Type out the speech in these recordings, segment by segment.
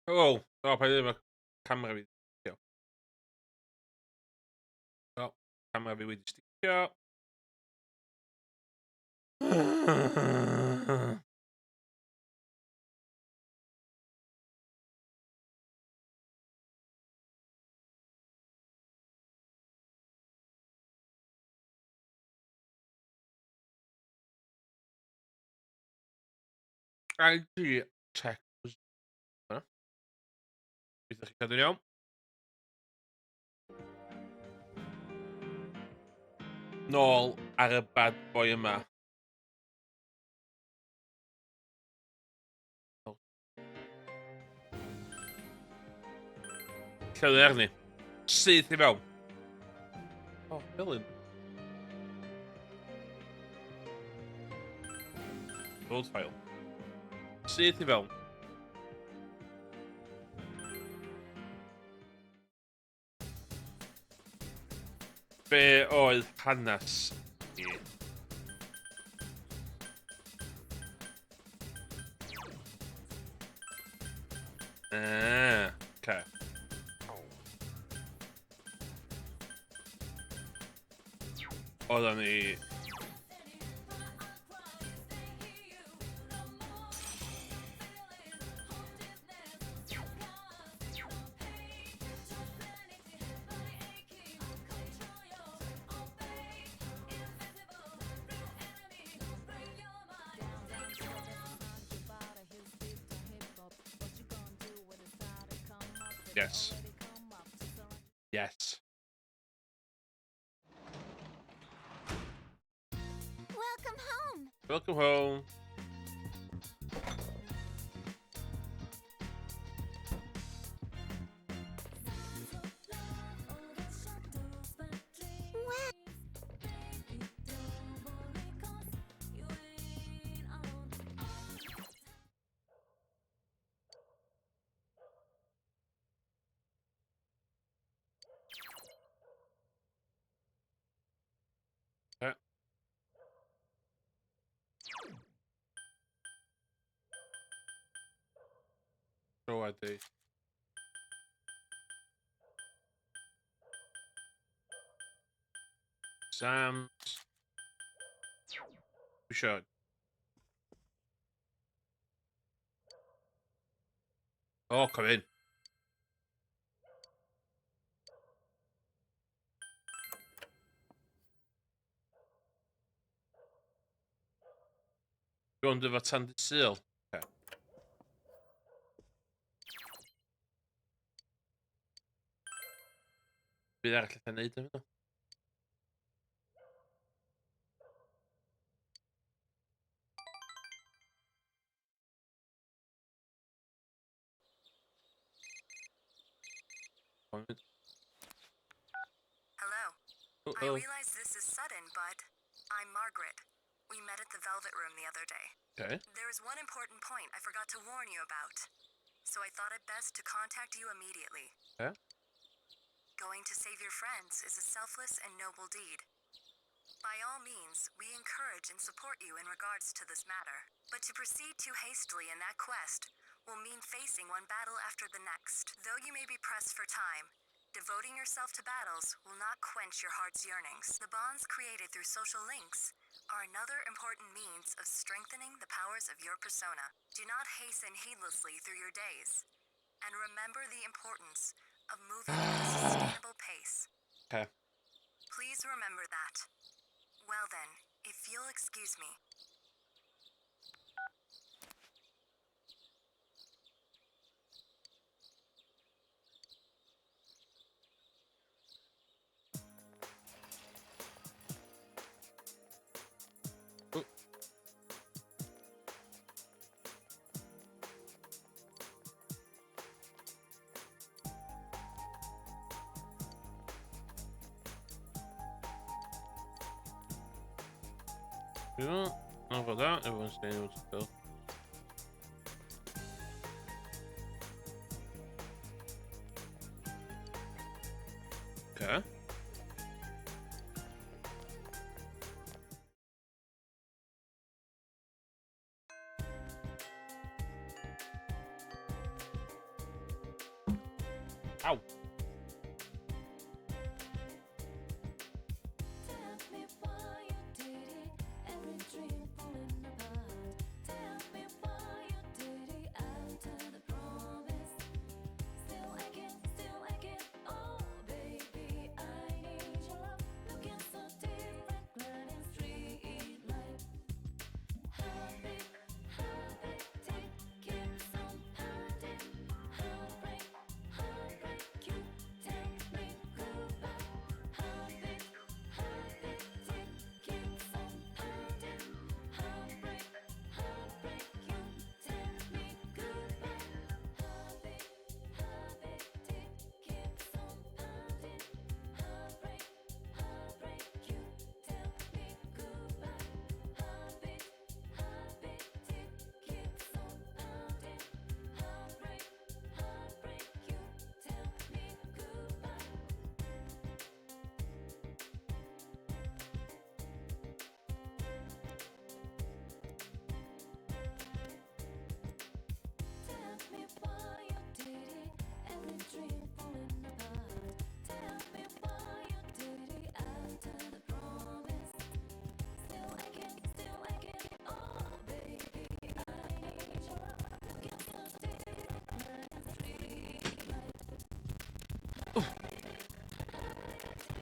Oh, o, paid ddim camera fi. O, camera fi wedi sticio. IG check. Yna. Beth ydych chi'n cadw'n iawn? Nôl ar y bad boy yma. Lle arni? Syth i fewn. O, oh, felyn. Load file. Syth i fewn. Be oedd hanes i? Ah, okay. Oedden ni Yes. Yes. Welcome home. Welcome home. Well, Okay. Show ID. Sam's. We should. Oh, come in. Dwi'n efo tan dy Sul. Okay. Bydd arall allan neud efo nhw. Hello. Uh I -oh. realize this is sudden, but I'm Margaret. We met at the Velvet Room the other day. Okay. There is one important point I forgot to warn you about, so I thought it best to contact you immediately. Okay. Going to save your friends is a selfless and noble deed. By all means, we encourage and support you in regards to this matter. But to proceed too hastily in that quest will mean facing one battle after the next. Though you may be pressed for time, devoting yourself to battles will not quench your heart's yearnings. The bonds created through social links are another important means of strengthening the powers of your persona. Do not hasten heedlessly through your days, and remember the importance of moving at a sustainable pace. Okay. Please remember that. Well then, if you'll excuse me. Oh. Yeah, not about that. Everyone's staying with still. Okay. Aw!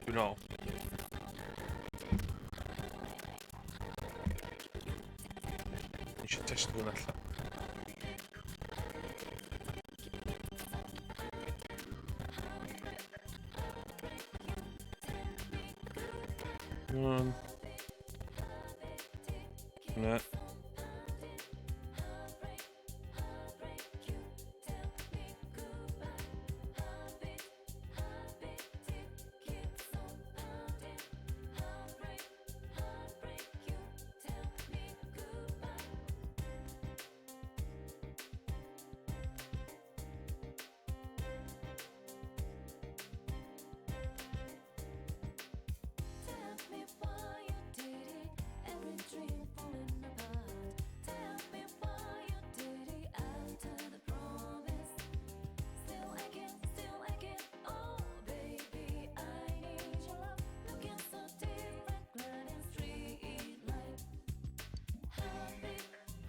Dwi'n ôl. Eisiau test hwn allan. One. Na.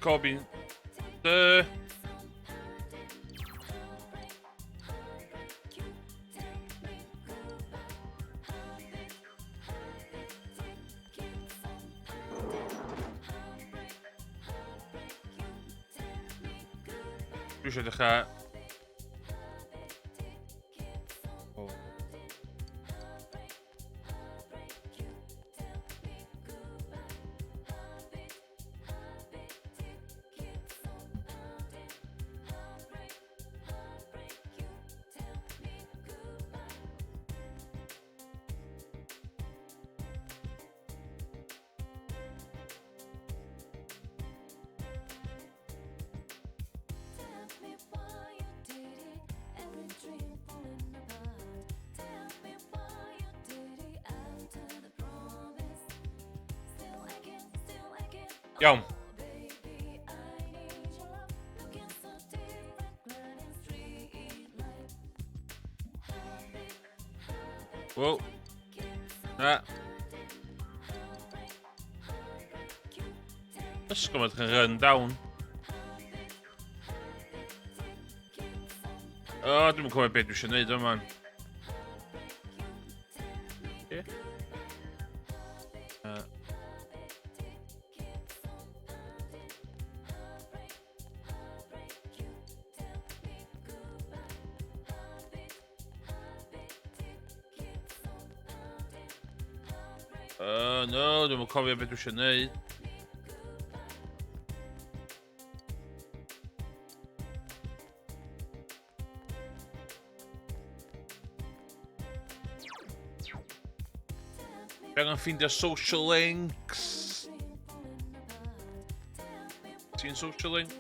Cobi. Dwi eisiau dechrau. Oh. Iawn. Whoa. Na. Ysgol mae'n edrych yn run down. O, oh, dwi'n cofio beth dwi eisiau gwneud yma. Yeah. No, dwi'n cofio beth dwi eisiau gwneud. Dwi angen ffeindio social links. Ti'n social link?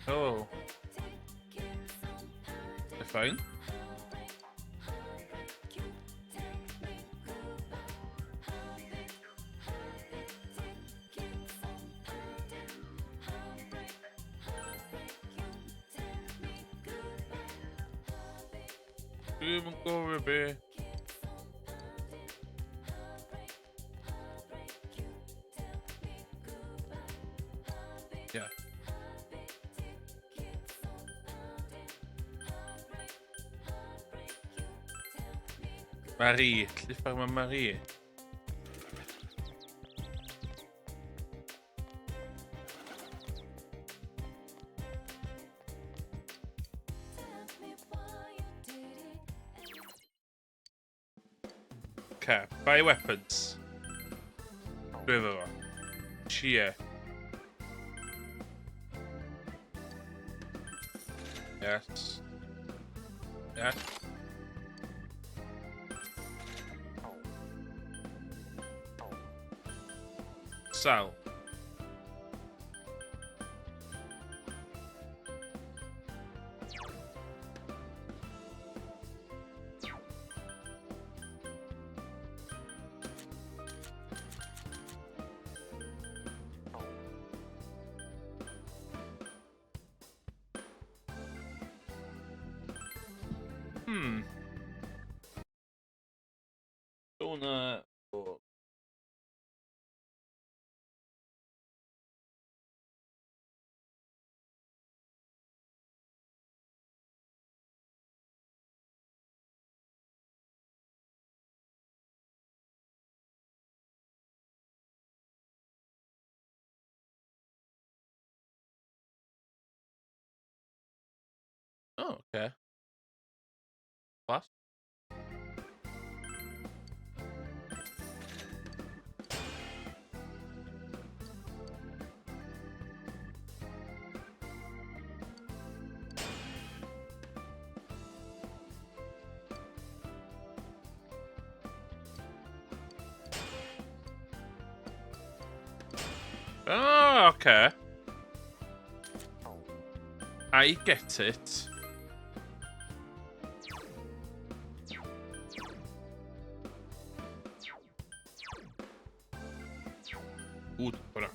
Oh. Fine. Dwi'm yn gwybod be. Yeah. Marie, llyfr mae Marie. Okay, buy weapons. Dwi efo fo. Cheer. Yes. Yes. Sell. Hwnna... o. Oh, okay. Plus. Oh, okay. I get it. Ww, hwnna.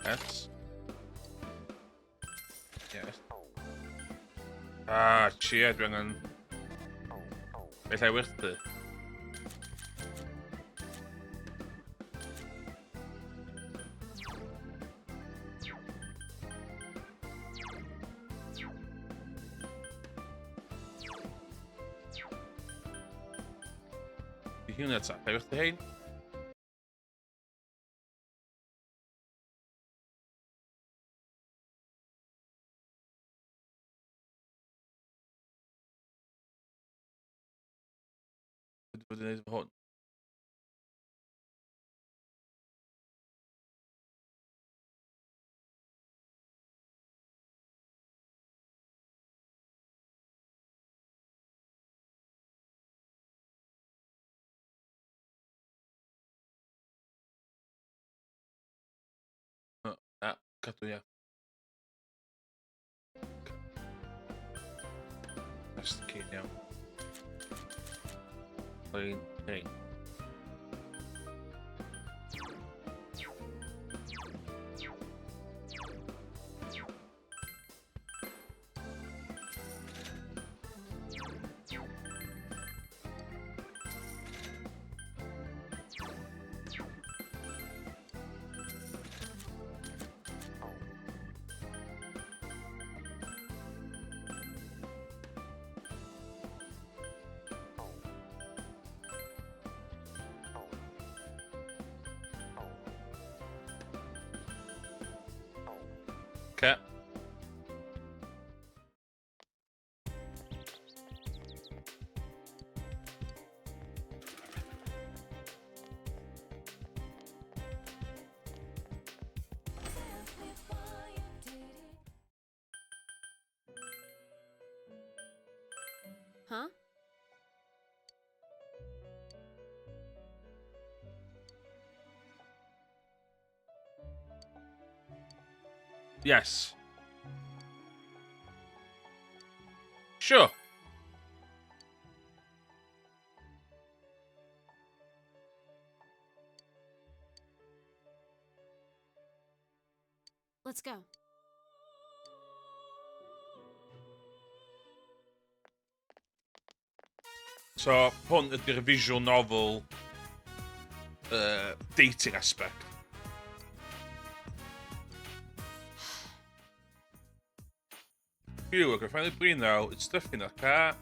Yes. Yes. Ah, shit, dwi angen... Beth ei werthu? Di hynna ta, ei werthu hein? Dwi wedi gwneud efo hwn? O, na, cadw ia. That's the key now. Clean, hey. Okay. Huh? Yes. Sure. Let's go. So, hwn ydy'r visual novel dating aspect. Phew, I can finally breathe now. It's stuffy in the car.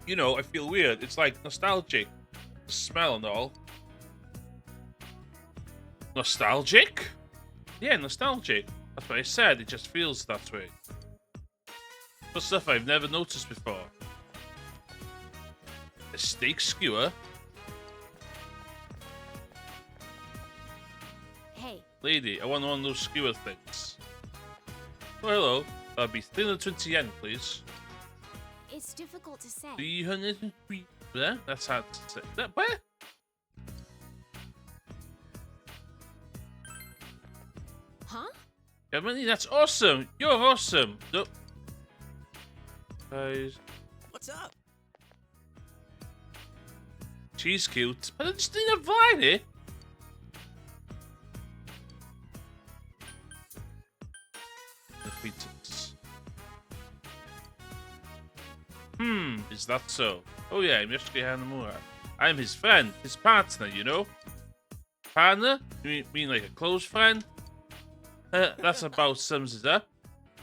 You know, I feel weird. It's like nostalgic. The smell and all. Nostalgic? Yeah, nostalgic. That's what I said. It just feels that way. For stuff I've never noticed before. A steak skewer? Hey. Lady, I want one of those skewer things. Oh, hello. That'd be 320 yen, please. It's difficult to say. 320? Yeah, that's hard to say. That, where? Huh? Yeah, money, that's awesome. You're awesome. Nope. Guys. What's up? She's cute. But I just didn't have line here. Acquaintance. Is that so? Oh yeah, I'm Yosuke Hanamura. I'm his friend, his partner, you know? Partner? You mean like a close friend? That's about sums it up.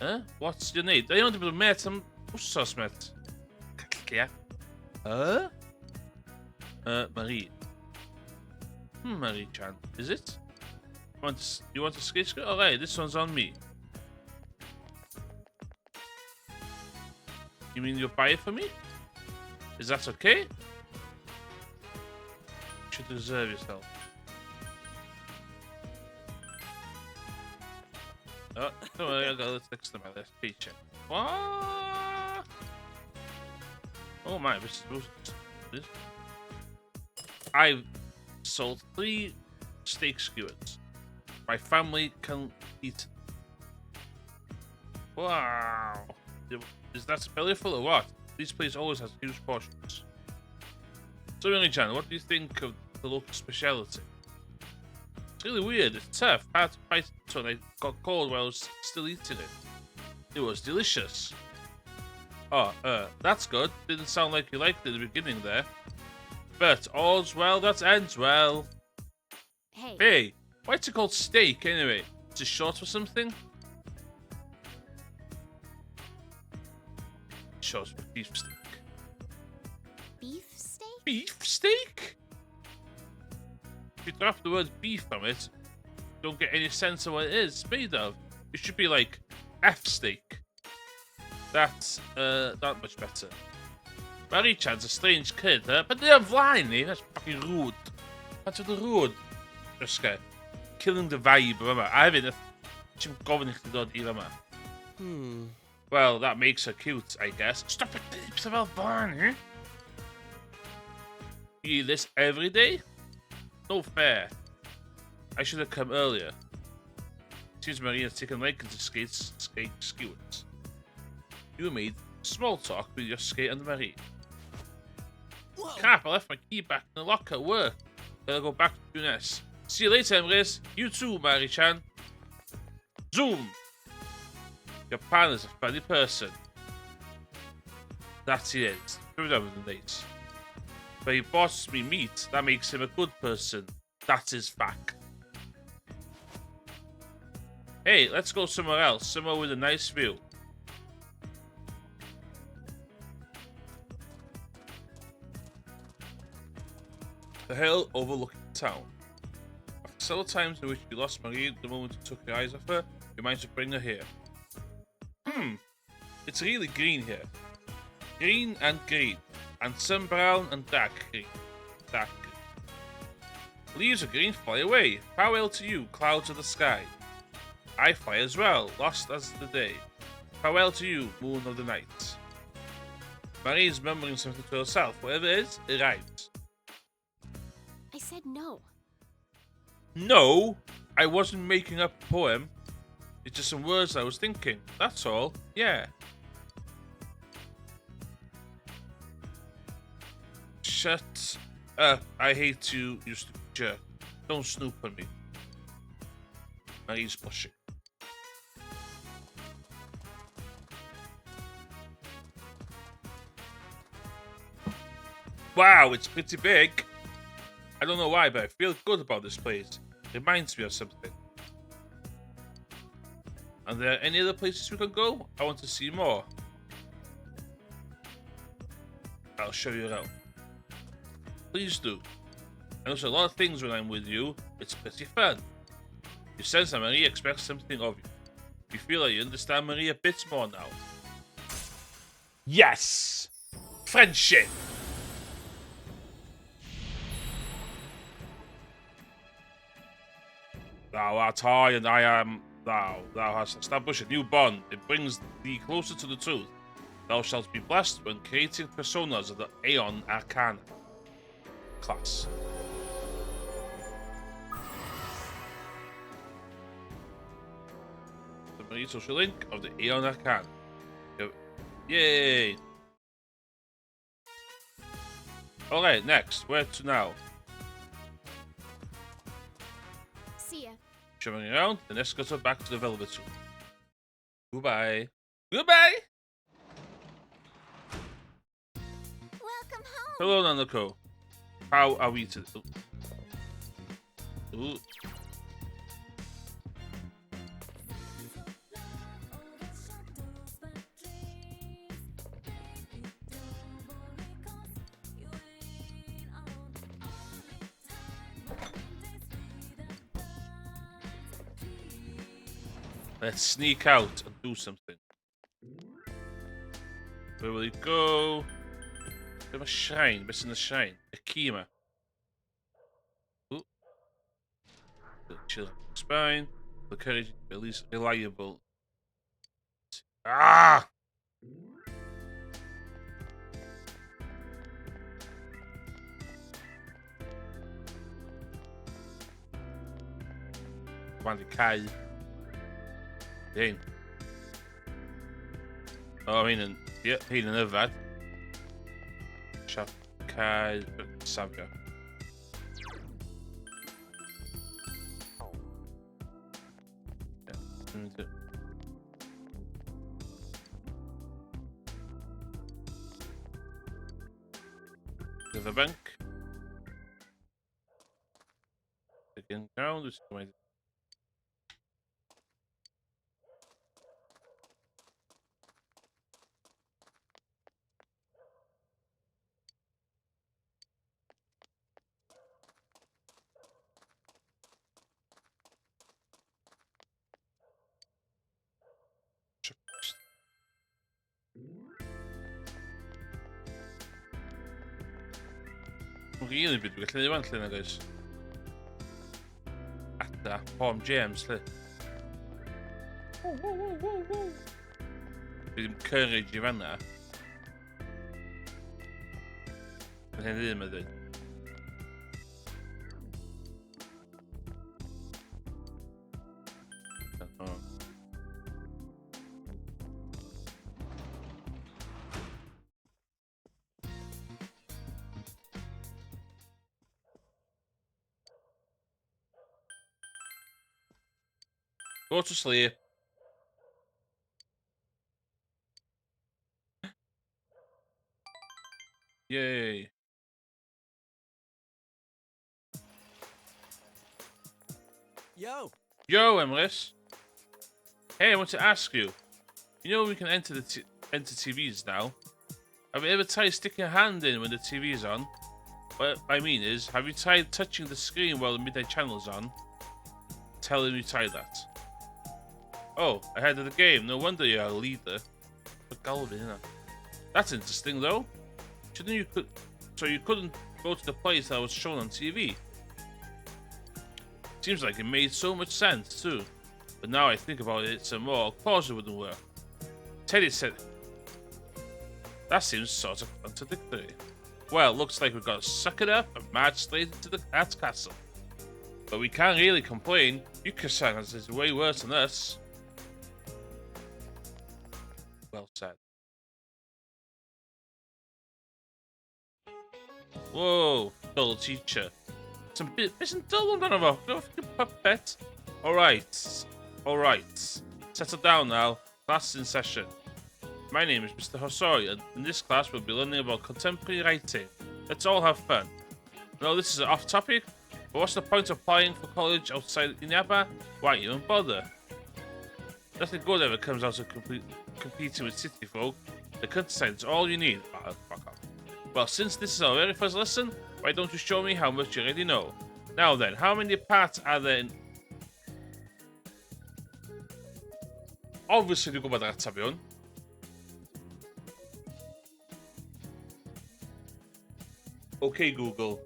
Huh? What's your name? I want to be met am wsos, met. Yeah. Huh? Marie. Marie-chan. Is it? You want to skate skirt? All right, this one's on me. You mean you'll buy it for me? Is that okay? You should reserve yourself. Oh, don't worry, I got this next to my last paycheck. What? Oh my, this is this. I've sold 3 steak skewers. My family can eat. Wow. Is that belly full or what? This place always has huge portions. So, Marie-chan, what do you think of the local speciality? It's really weird. It's tough. Hard to bite into, and I got cold while I was still eating it. It was delicious. Oh, that's good. Didn't sound like you liked it at the beginning there. But all's well that ends well. Hey. Hey, why is it called steak anyway? Is it short for something? Short for beef steak. Beef steak? Beef steak? If you drop the word beef from it, you don't get any sense of what it is made of. It should be like F steak. That's that much better. Marie-chan's a strange kid, huh? But they're flying, eh? That's fucking rude. That's the rude. Yosuke. Killing the vibe of yma. A hefyd, ti'n gofyn i chdi dod i yma. Well, that makes her cute, I guess. Stop it, pethau fel fan, eh? You eat this every day? No fair. I should have come earlier. Seems Marina's taken liking to skate skewers. You made small talk with Yosuke and Marie. Whoa. Crap, I left my key back in the locker at work. Better go back to Junes. See you later, Emrys. You too, Mari-chan. Zoom! Your partner's a funny person. That he is. But he bought me meat. That makes him a good person. That is fact. Hey, let's go somewhere else. Somewhere with a nice view. The hill overlooking the town. After several times in which you lost Marie the moment you took your eyes off her, you managed to bring her here. It's really green here. Green and green. And some brown and dark green. Dark green. Leaves of green fly away. Farewell to you, clouds of the sky. I fly as well, lost as the day. Farewell to you, moon of the night. Marie is murmuring something to herself. Whatever it is, it rhymes. I said no. No, I wasn't making up a poem. It's just some words I was thinking. That's all. Yeah. Shut up. I hate you, you stupid jerk. Don't snoop on me. Marie's blushing. Wow, it's pretty big. I don't know why, but I feel good about this place. It reminds me of something. Are there any other places we can go? I want to see more. I'll show you around. Please do. I notice a lot of things when I'm with you. It's pretty fun. You sense that Marie expects something of you. You feel like you understand Marie a bit more now. Yes! Friendship! Thou art I and I am thou. Thou hast established a new bond. It brings thee closer to the truth. Thou shalt be blessed when creating personas of the Aeon Arcana class. The Marie social link of the Aeon Arcana. Yay! Alright, next. Where to now? See ya. Showing around, then escort her back to the Velvet Room. Goodbye. Goodbye! Welcome home. Hello, Nanako. How are we to... Ooh. Let's sneak out and do something. Where will he go? We have a shrine. Missing the shrine. A key yma. Ooh. Chill spine. The courage at least reliable. Ah! Come on, cau. Dang. O, oh, hyn yn... Ie, hyn yn yfed. Siap cae... Safio. Ie, dwi'n mynd i- Riverbank. Again, ground, which is going Really byd dwi'n gallu neud wan lle nag oes. Ada, Pom James lle. Dwi ddim courage i fanna. Mae hyn ddim yn dweud. Oh. Go to sleep. Yay. Yo! Yo, Emrys. Hey, I want to ask you. You know we can enter the enter TVs now. Have you ever tried sticking a hand in when the TV is on? What I mean is, have you tried touching the screen while the Midnight Channel is on? Tell him you tried that. Oh, ahead of the game. No wonder you're a leader. But Galvin, isn't it? That's interesting, though. Shouldn't you could? So you couldn't go to the place that was shown on TV. Seems like it made so much sense too. But now I think about it some more, of course it wouldn't work. Teddy said... That seems sort of contradictory. Well, looks like we've got to suck it up and march straight into the cat's castle. But we can't really complain. Yuka-san is way worse than us. Well said. Whoa, dull teacher. Some bit isn't dull one of a puppet. Alright. Alright. Settle down now. Class in session. My name is Mr. Hosoi, and in this class we'll be learning about contemporary writing. Let's all have fun. No, this is off topic, but what's the point of applying for college outside Inaba? Why even bother? Nothing good ever comes out of competing with city folk. The countryside is all you need. Oh, fuck off. Well, since this is our very first lesson, why don't you show me how much you already know? Now then, how many parts are there in... Obviously, dwi'n gwybod yr ateb i hwn. Okay, Google.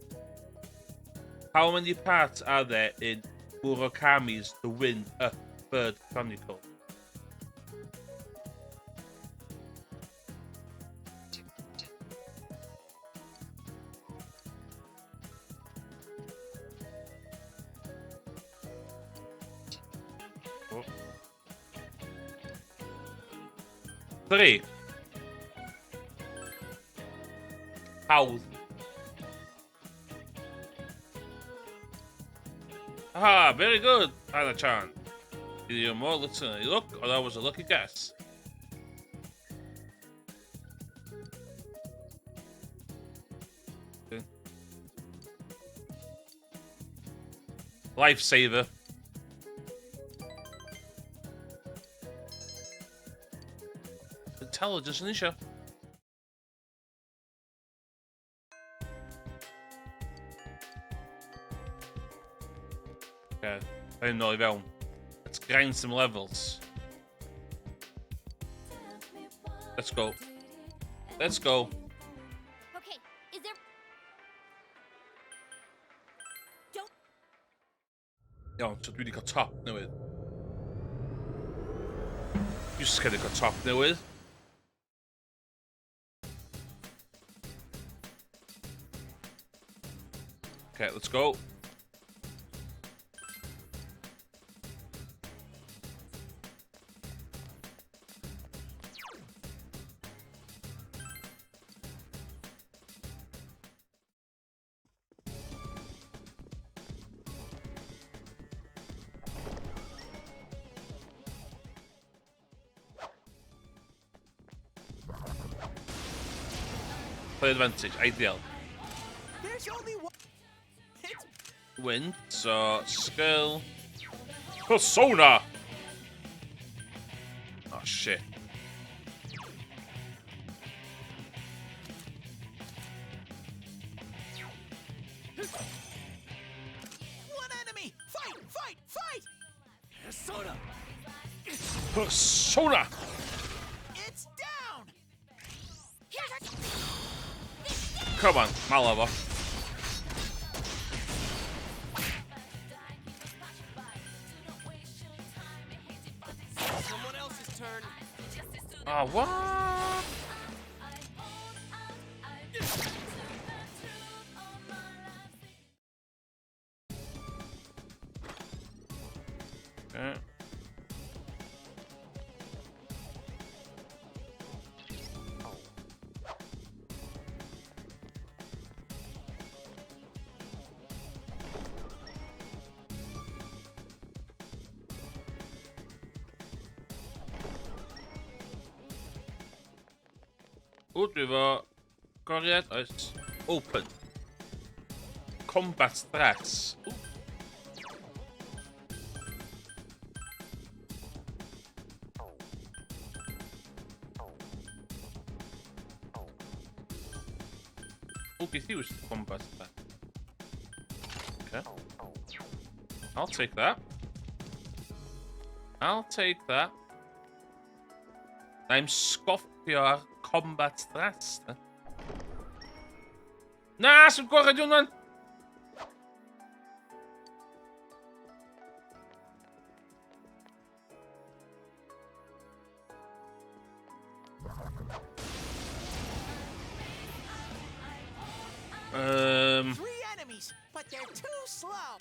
How many parts are there in Murakami's The Wind Up Bird Chronicle? Oh. 3. Hawdd. Ah, very good, Hana-chan. Either you're more listen than you look, or that was a lucky guess. Okay. Lifesaver. Intelligence, isn't it? Okay, I'm nôl i fewn. Let's grind some levels. Let's go. Let's go. Okay, is there... Don't... Iawn, so dwi wedi cael top newydd. Dwi jyst wedi cael top newydd. Okay, let's go. Play advantage, ideal. There's only one. It's Win, so skill. Persona! Oh shit. One enemy! Fight! Fight! Fight! Persona! Persona! It's down! Come on, Malava. Someone else's turn. Oh, what? Okay. O, dwi efo goriad, oes. Open. Combat threats. Ooh. O, beth yw combat threat? Okay. I'll take that. I'll take that. I'm scoffio ar combat threats. Na, sy'n gwared hwnna'n! Three enemies, but they're too slow.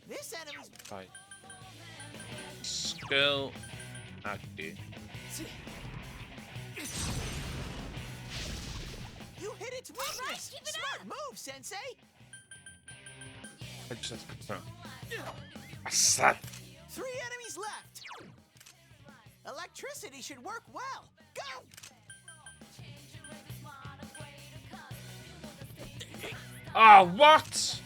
This enemy's Right. Skill. Agi. You hit its weakness. Keep it Smart up. move, Sensei. I just have to... Bastard! Three enemies left. Electricity should work well. Go! Oh, what?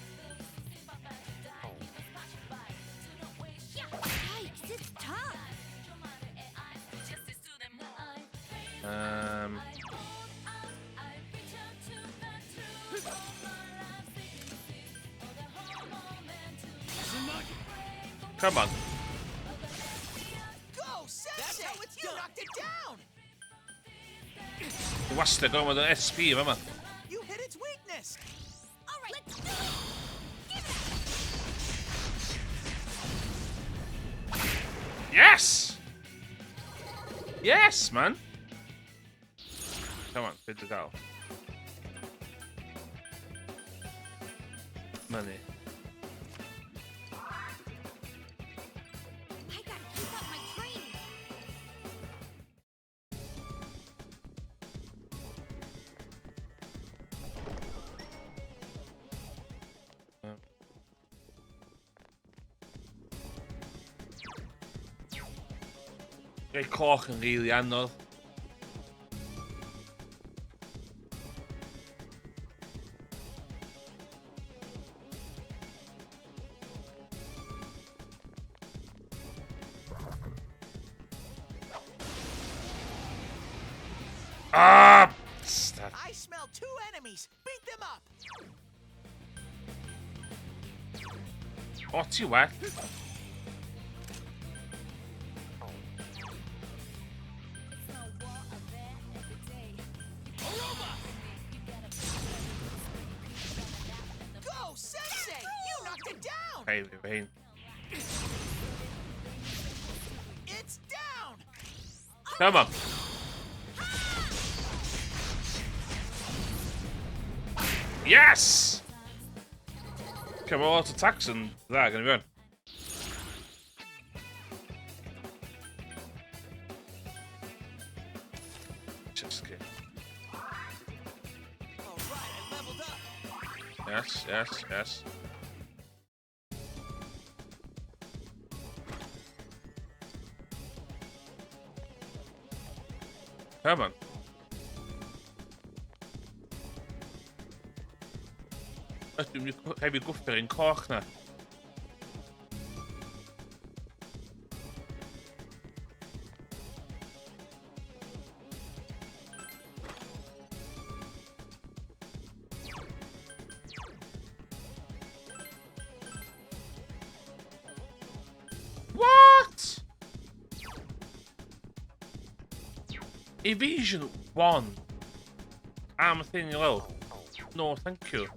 Yikes, it's tough. Come on. Go, Sensei! That's how it's you knocked it down. Wastad gormod o SP yma. You hit its weakness. All right, let's do it. Give it up. Yes! Yes, man! Come on, bid the gael. Money. I gotta keep up my training. Rhai coch yn rili anodd. Ah! Bastard. I smell two enemies. Beat them up. O, ti well. Go, Sensei! You knocked it down. Hey, hey. It's down. Come on. Yes! Come on, lots of attacks and that gonna be on. Just kidding. All right, I leveled up. Yes, yes, yes. Come on. Ydw, dwi'n rhaid fi gwffio'r un coch na. What? Evasion 1. I'm thing low. No, thank you.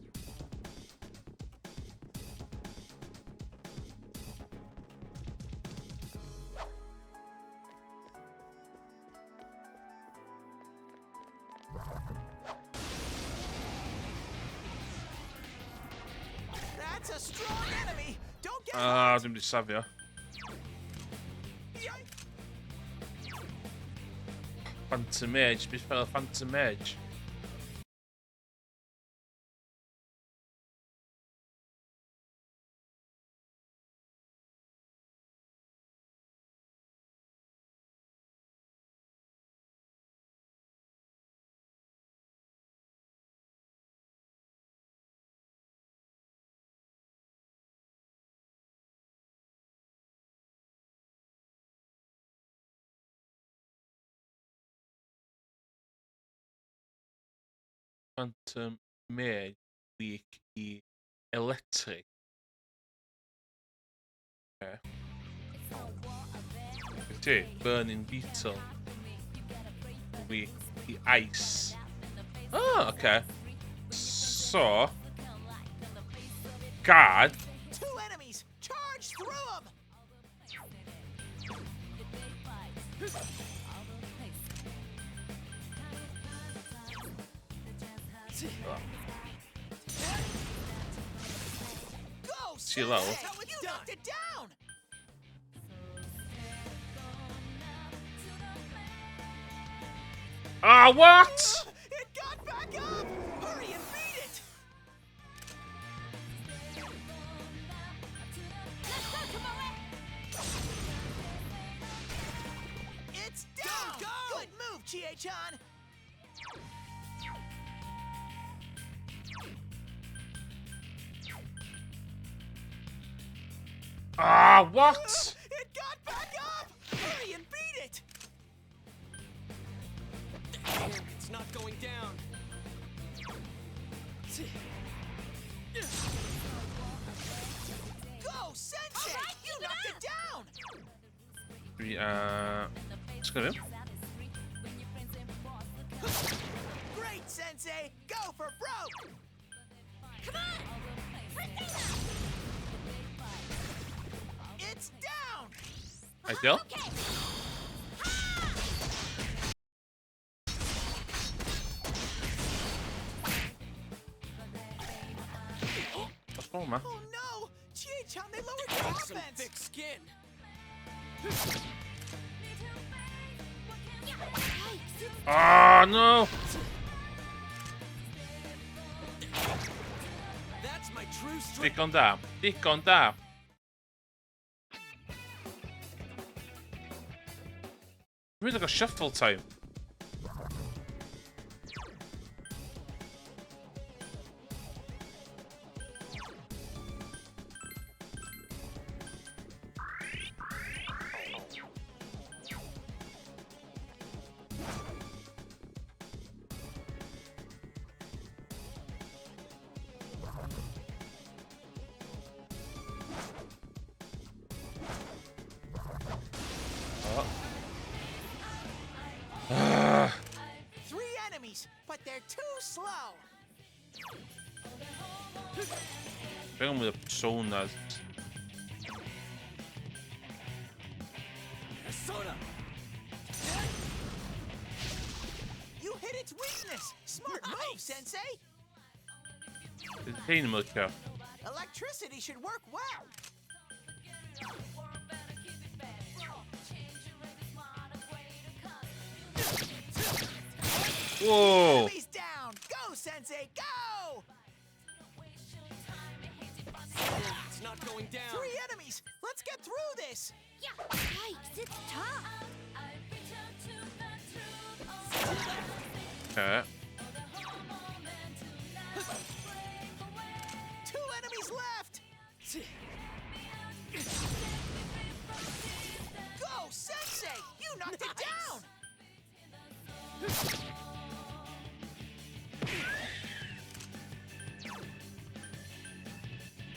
That's a strong enemy. Don't get Ah, dwi'n mynd i safio. Yikes. Phantom Mage, beth fel Phantom Mage. Phantom Mage, weak i electric. Okay. Ti, Burning Beetle. Weak i ice. Oh, okay. So, guard. Two enemies. Charge through them. Go, See you lawr. Sensei! You knocked it down! Ah, what? It got back up! Hurry and beat it! Let's go, Tomoe! It's down! Go, go! Good move, Chie-chan! Ah, what? It got back up! Hurry and beat it! It's not going down. Go, Sensei! All right, you keep it knocked up. it down! Dwi, Let's go in. Great, Sensei! Go for broke! Come on! Persona! It's down! Ideal. Okay! What's wrong, man? Oh no! Chie-chan, they lowered your Some offense! thick skin. Yikes, it's Ah, no! That's my true strength. Digon da. Digon da. Dwi'n like a shuffle time. Oh. Three enemies, but they're too slow! Bring with the personas. Persona. You hit its weakness! Smart move, Sensei! Pain yn licio. Electricity should work well! Whoa! Enemies down! Go, Sensei, go! It's not going down. Three enemies! Let's get through this! Yeah! Yikes, it's tough! Okay. Two enemies left! Go, Sensei! You knocked it down!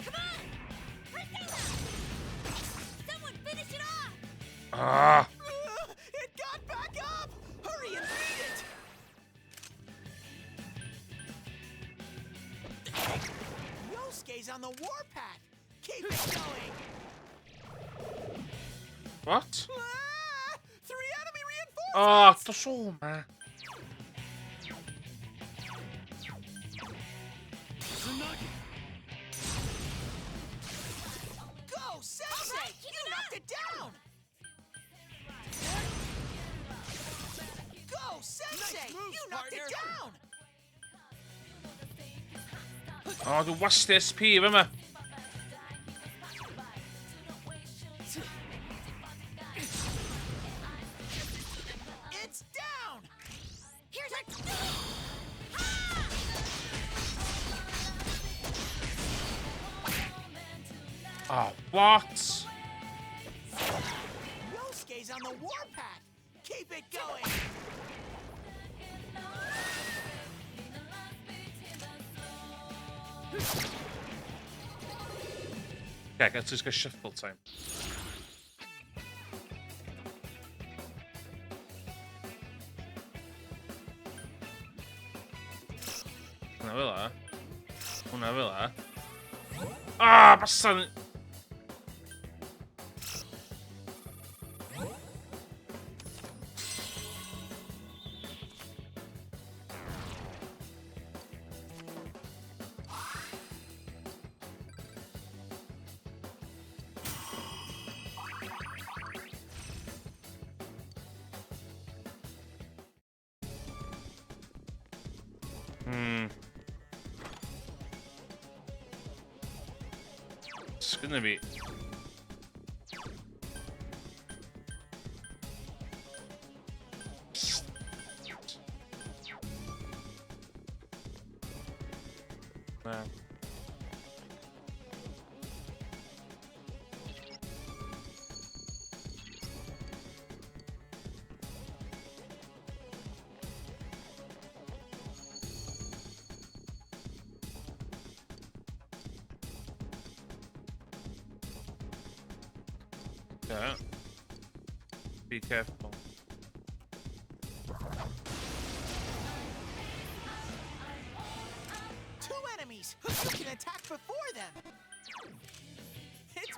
Come on! Persona! Someone finish it off! Ah! It got back up! Hurry and beat it! Yosuke's on the warpath! Keep it going! What? Ah! Three enemy reinforcements! Ah, dos o, man. Tsunagi. Go, Sensei! All right, keep you it knocked up! it down! Go, Sensei! Nice move, you knocked it partner. down! Oh, dwi'n wastio SP yma. It's down! Here's our... Oh, what? Yosuke's on the warpath! Keep it going! Okay, let's just go shuffle time. Hwna fel 'a. Hwna fel 'a. Ah, basan! It's gonna be... Na. Yeah. Be careful. Two enemies! You can attack before them! It's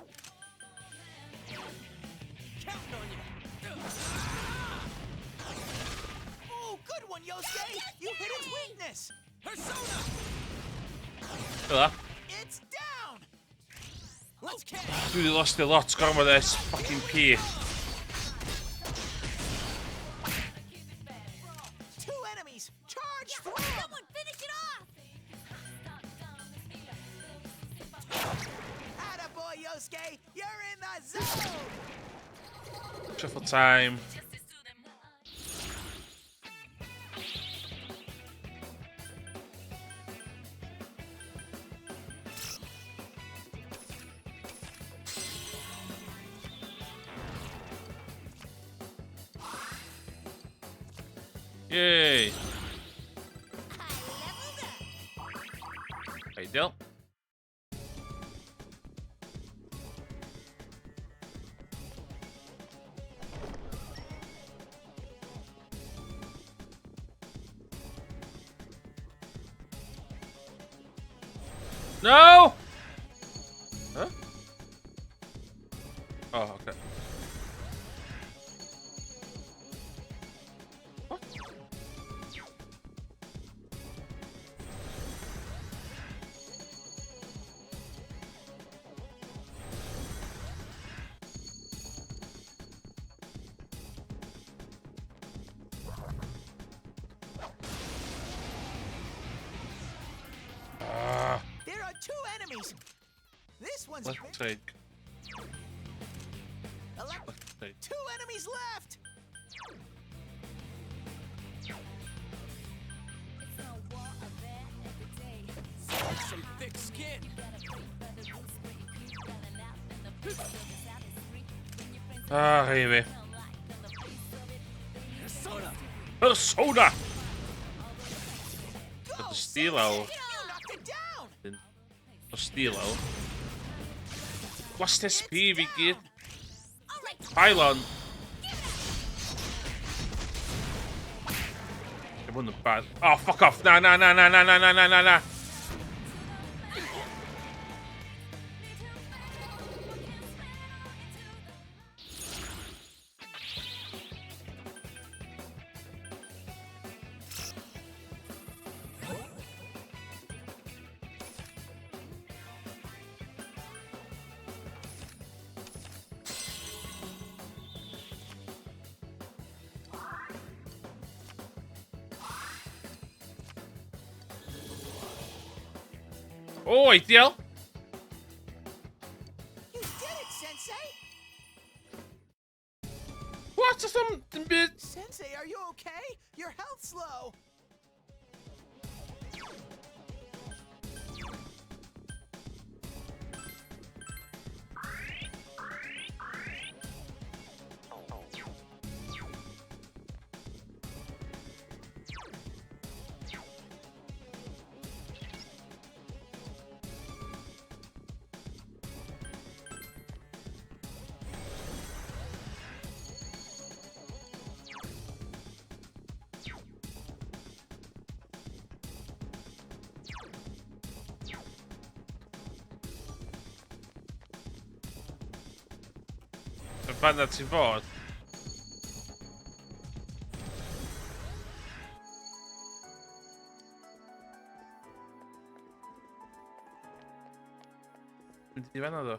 Counting on you. Oh, good one, Yosuke! You hit its weakness! Persona! Fel It's down! Let's catch. Dwi wedi lost a lot gormod S fucking P. Two enemies! Charge through 'em! Someone finish it off! Attaboy, Yosuke! You're in the zone! Shuffle time. Yay! I leveled up. Ideal. No! Huh? Oh, okay. What? There are two enemies! This one's Let's take. Let's take. Two enemies left! Some thick skin. Ah, here we. Persona! Persona! Go, Got the steel Sensei! owl. You knocked it down! O steel owl. Wast It's SP fi gyd. down! All right, Pylon! It wasn't bad. Oh, fuck off. Na, na, na, na, na, na, na, na, na, na. Oh, ideal. You did it, Sensei! What? Some dim byd. Sensei, are you okay? Your health's low! Y fanna ti'n fod. Mynd i fanna ddo.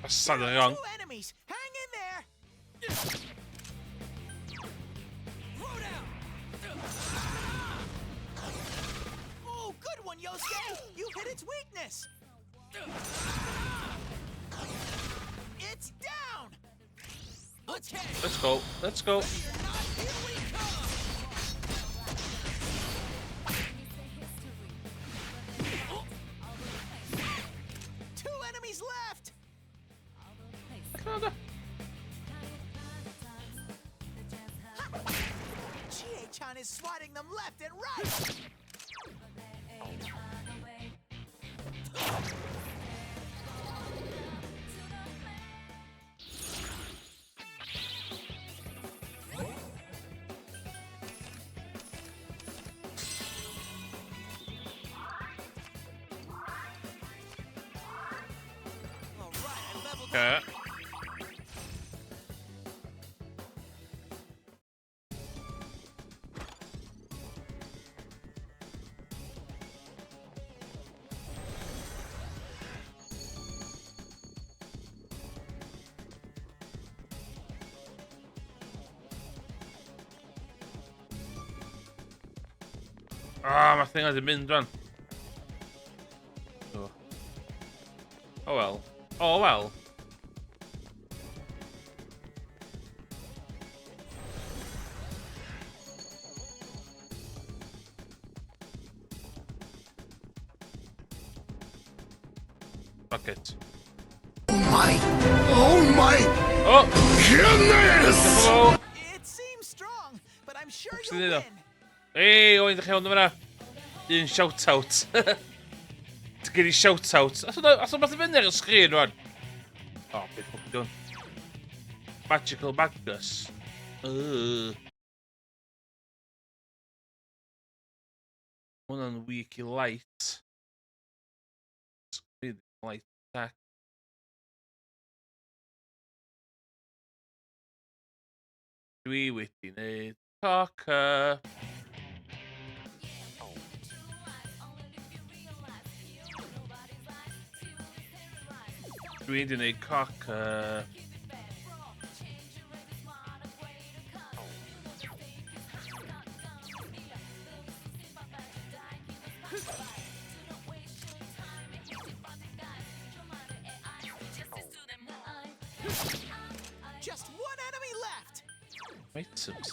That's something wrong. Two enemies. Hang in there. Throw down. Oh, good one, Yosuke. You hit its weakness. It's down. Let's catch. Let's go. Let's go. Here we come. Two enemies left. Chie-chan is swatting them left and right. All right, I leveled Okay. up. Ah, mae thing wedi mynd rwan. Oh. Oh well. Oh well. Fuck it. My, oh my Oh! goodness! Hello! It seems strong, but I'm sure Oops, you'll did it. win. Hey, oen, ddech chi iawn yma. Un shout-out. Ti'n gen i shout-out. As o'n beth i fyny ar y sgrin, rwan. Oh, beth ffwc dwi'n. Magical Magnus. Ugh. Hwna'n weak i light. Screen light attack. Dwi wedi wneud cocker. Dwi wedi wneud cocker. Just one enemy left. Items.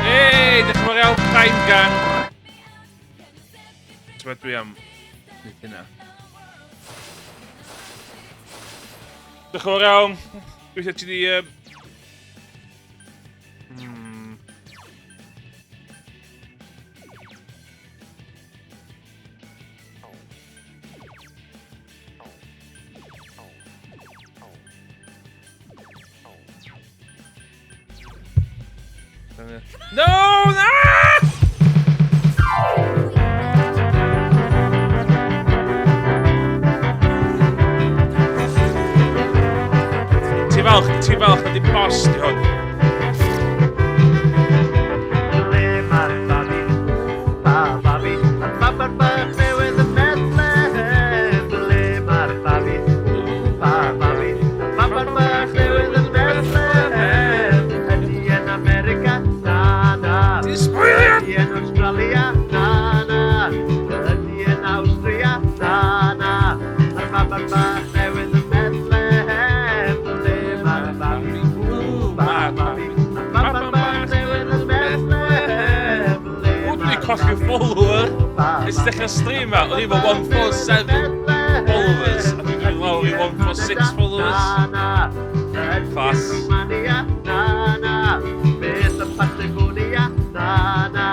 Hey, diolch yn fawr iawn, Prime Gang. Ti'n dwi am wneud hynna. Diolch yn fawr iawn. Gobeithio ti di... No! No! Ti falch, ti falch na di boss di hwn. Ble mae'r babi? Ma babi, y baban bach newydd yn Bethlehem. Ble mae'r babi? Ma babi, y baban bach newydd yn Bethlehem. Ydy yn America? Na, na. Ti'n sbwylio! Ydy yn Australia? Na, na. Ydy yn Awstria? Na, na. Mae'r baban bach newydd yn Bethlehem. Ble mae'r babi? Ma babi, y baban bach newydd yn Bethlehem. Ble O, dwi mae'r wedi colli follower. Nes i ddechrau stream ma, o'n i efo 147 followers, a dwi'n mynd lawr i 146 followers. Class. Romania, na, na. Beth y Patagonia, na, na.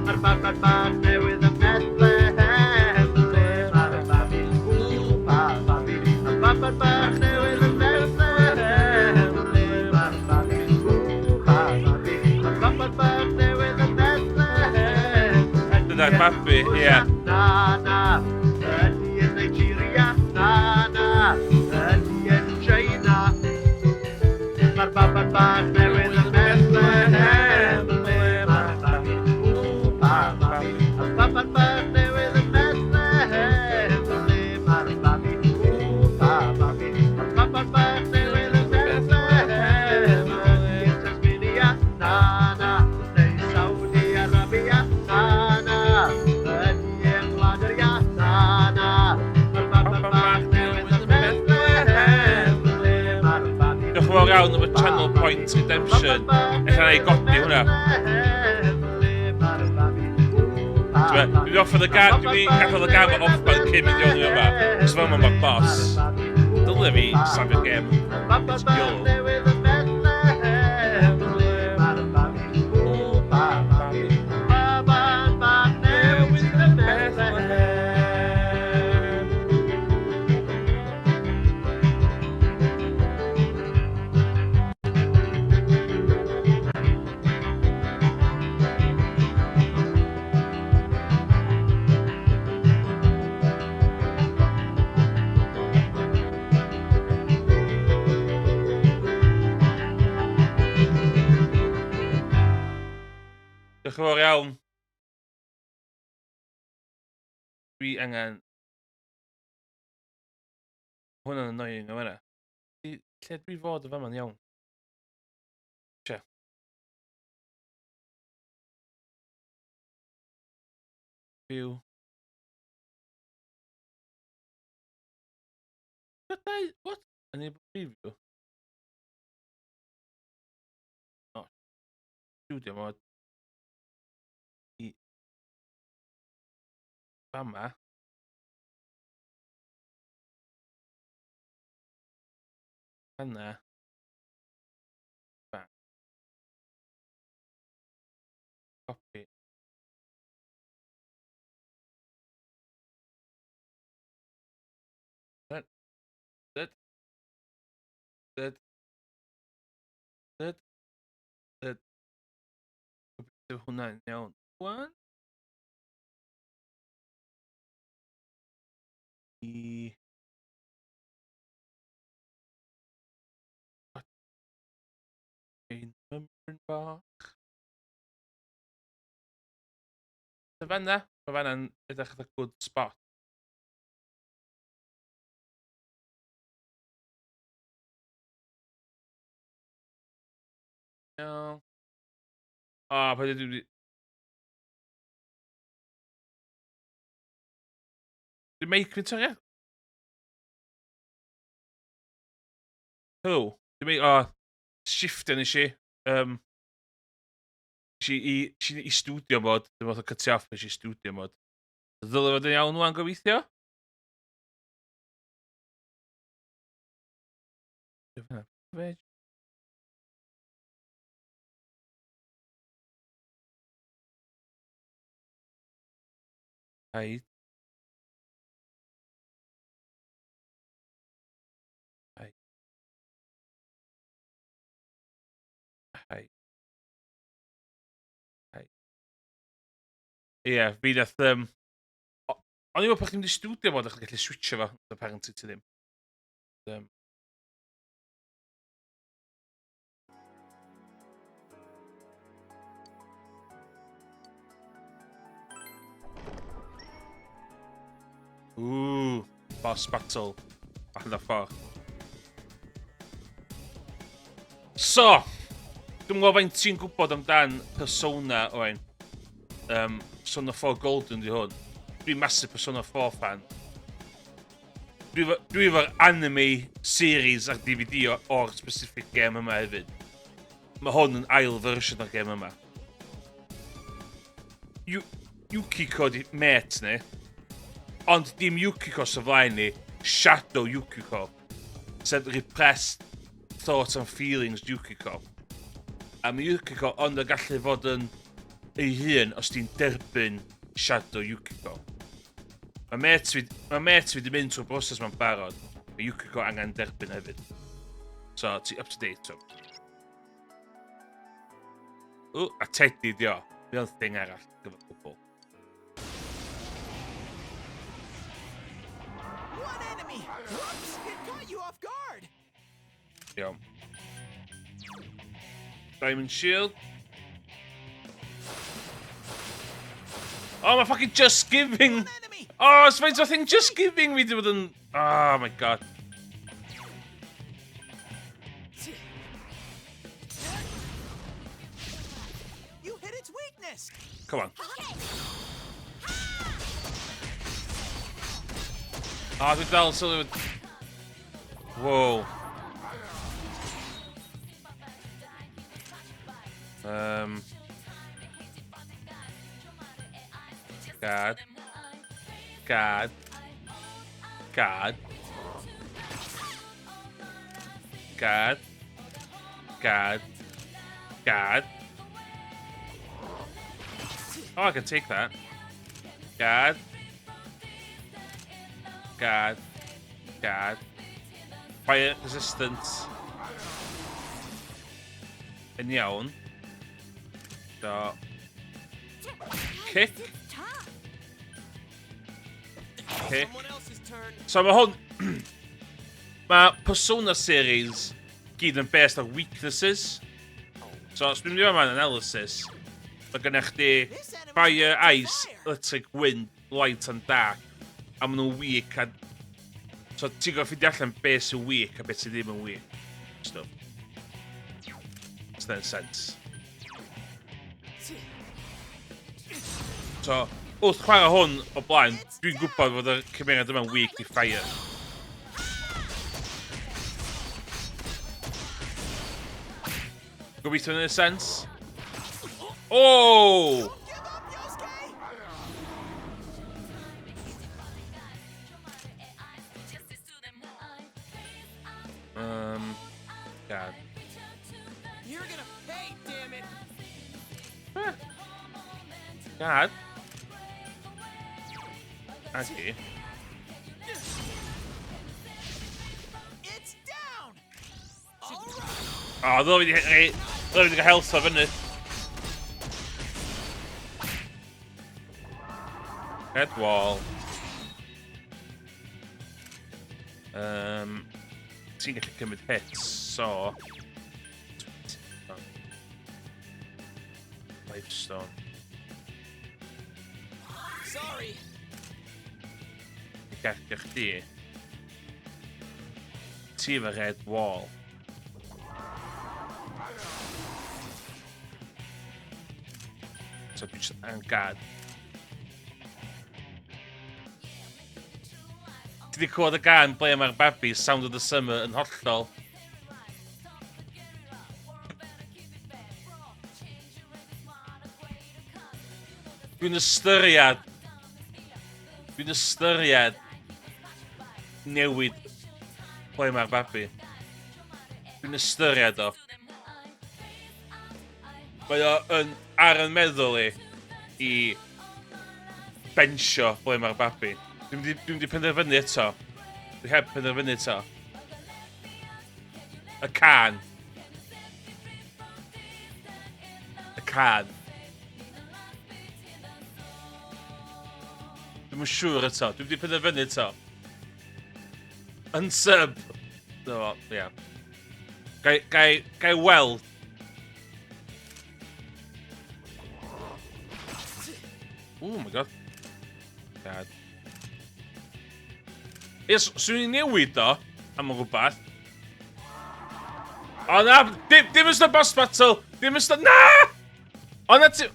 Mae'r baban bach newydd yn Bethlehem. Ble mae'r babi? Ww, ma babi. Y baban bach newydd yn Bethlehem. Ble mae'r babi? Ww, ma babi. Y baban bach newydd yn Bethlehem. Dyna'r babi, ie. Na, na. Ydy yn Nigeria, na, na. Ydy yn China. Mae'r baban bach newydd yn Bethlehem? Ble mae'r babi? Ww, pa babi? Y baban bach newydd yn Bethlehem. Ble mae'r babi? Ww, pa babi? Y baban bach newydd yn Bethlehem. Yn Tasmania, na na. Neu Saudi Arabia, na na. Ydy e'n Gwlad yr Iâ, na na. Mae'r baban bach newydd yn Bethlehem. Ble mae'r babi? Diolch yn fawr iawn am y Channel Point Redemption. Ella na i godi hwnna. Dwi wedi offer y gan, dwi wedi gadael y gan off ban cyn mynd i o'n yma. Os fel mae'r boss. Dylai fi safio'r gêm. It's YOLO. Diolch yn fawr iawn. Dwi angen... Hwnna'n annoying o fan'na. Lle dwi fod yn fama'n iawn? Tia. View. What? What? Enable preview? Oh. Studio mode. I... Fama. Fanna. Bang. Copy. That. That. That. That. That. Gobeithio hwnna'n iawn. One. I... Ein mymryn bach. So fanna, mae fanna'n edrych fatha good spot. Iawn. O, pa dwi wedi... Dwi'n meic fi'n torri? Who? Dwi'n meic... O, shiftio nes i. Nes i, i, nes i, i studio mod. Dwi'n fath o cutio off, nes i studio mod. Ddylai fod yn iawn wan gobeithio. Hide. Hide. Hide. Hide. Ie, fi nath... O'n i'n meddwl pan chdi'n mynd i studio mod, o'ch chi'n gallu switcho fo, apparently ti ddim. Ooh, boss battle. Allan o'r ffordd. So, dwi'n gwybod faint ti'n gwybod amdan Persona, Owain. Persona 4 Golden di hwn. Dwi'n massive Persona 4 fan. Dwi efo'r anime series ar DVD o'r specific game yma hefyd. Mae hwn yn ail version o'r game yma. Yukiko di met ni. Ond dim Yukiko sy'n flaen ni. Shadow Yukiko. Sef repressed thoughts and feelings Yukiko. A mae Yukiko ond yn gallu fod yn ei hun os ti'n derbyn Shadow Yukiko. Mae met fi wedi mynd trwy'r broses ma'n barod. Mae Yukiko angen derbyn hefyd. So, ti up to date. So. O, a Teddy di o. Mae o'n thing arall gyfer cwbl. One enemy! Whoops! It caught you off guard! Iawn. Diamond Shield. Oh, mae fucking Just Giving! Oh, it's faint o thing Just Giving fi wedi bod yn... Oh my god. You hit its weakness. Come on. Ah, oh, dwi dal sylwi... Whoa. Gad. Gad. Gad. Gad. Gad. Gad. Oh, I can take that. Gad. Gad. Gad. Fire resistance. Yn iawn. So... Kick. Kick. So mae hwn... Mae Persona series gyd yn based ar weaknesses. So, os dwi'n mynd i yma'n analysis, mae gennych chdi fire, ice, electric, wind, light and dark. A maen nhw'n weak a... So ti'n gorfod ffeindio allan beth sy'n weak a beth sydd ddim yn weak. Stuff. Does that sense? So, wrth chwarae hwn o blaen, dwi'n gwybod fod y cymeriad yma'n weak i fire. Gobeithio yn y sense. Oh! God. You're gonna pay, damn it. Huh. God. Okay. It's down. All right. Oh, ddylai fi wedi cael health o fyny. Head wall. Ti'n gallu cymryd hits, so... Lifestone. Sorry. Gadio chdi. Ti efo red wall. So dwi'n just yn gad. Ti wedi clywed y gan ble mae'r babi, Sound of the Summer, yn hollol. Dwi'n ystyried... Dwi'n ystyried newid ble mae'r babi. Dwi'n ystyried o. Mae o yn ar yn meddwl i bensio ble mae'r babi. Dwi'n mynd i penderfynu eto. Dwi heb penderfynu eto. Y can. Y can. Dwi'm yn siŵr eto. Dwi'm wedi penderfynu eto. Unsub! No, ia. Yeah. Gai weld. Oh my god. God. Yes, swn i'n newid o am rhywbeth. O na, dim ystod boss battle! Dim ystod... Na! O na ti...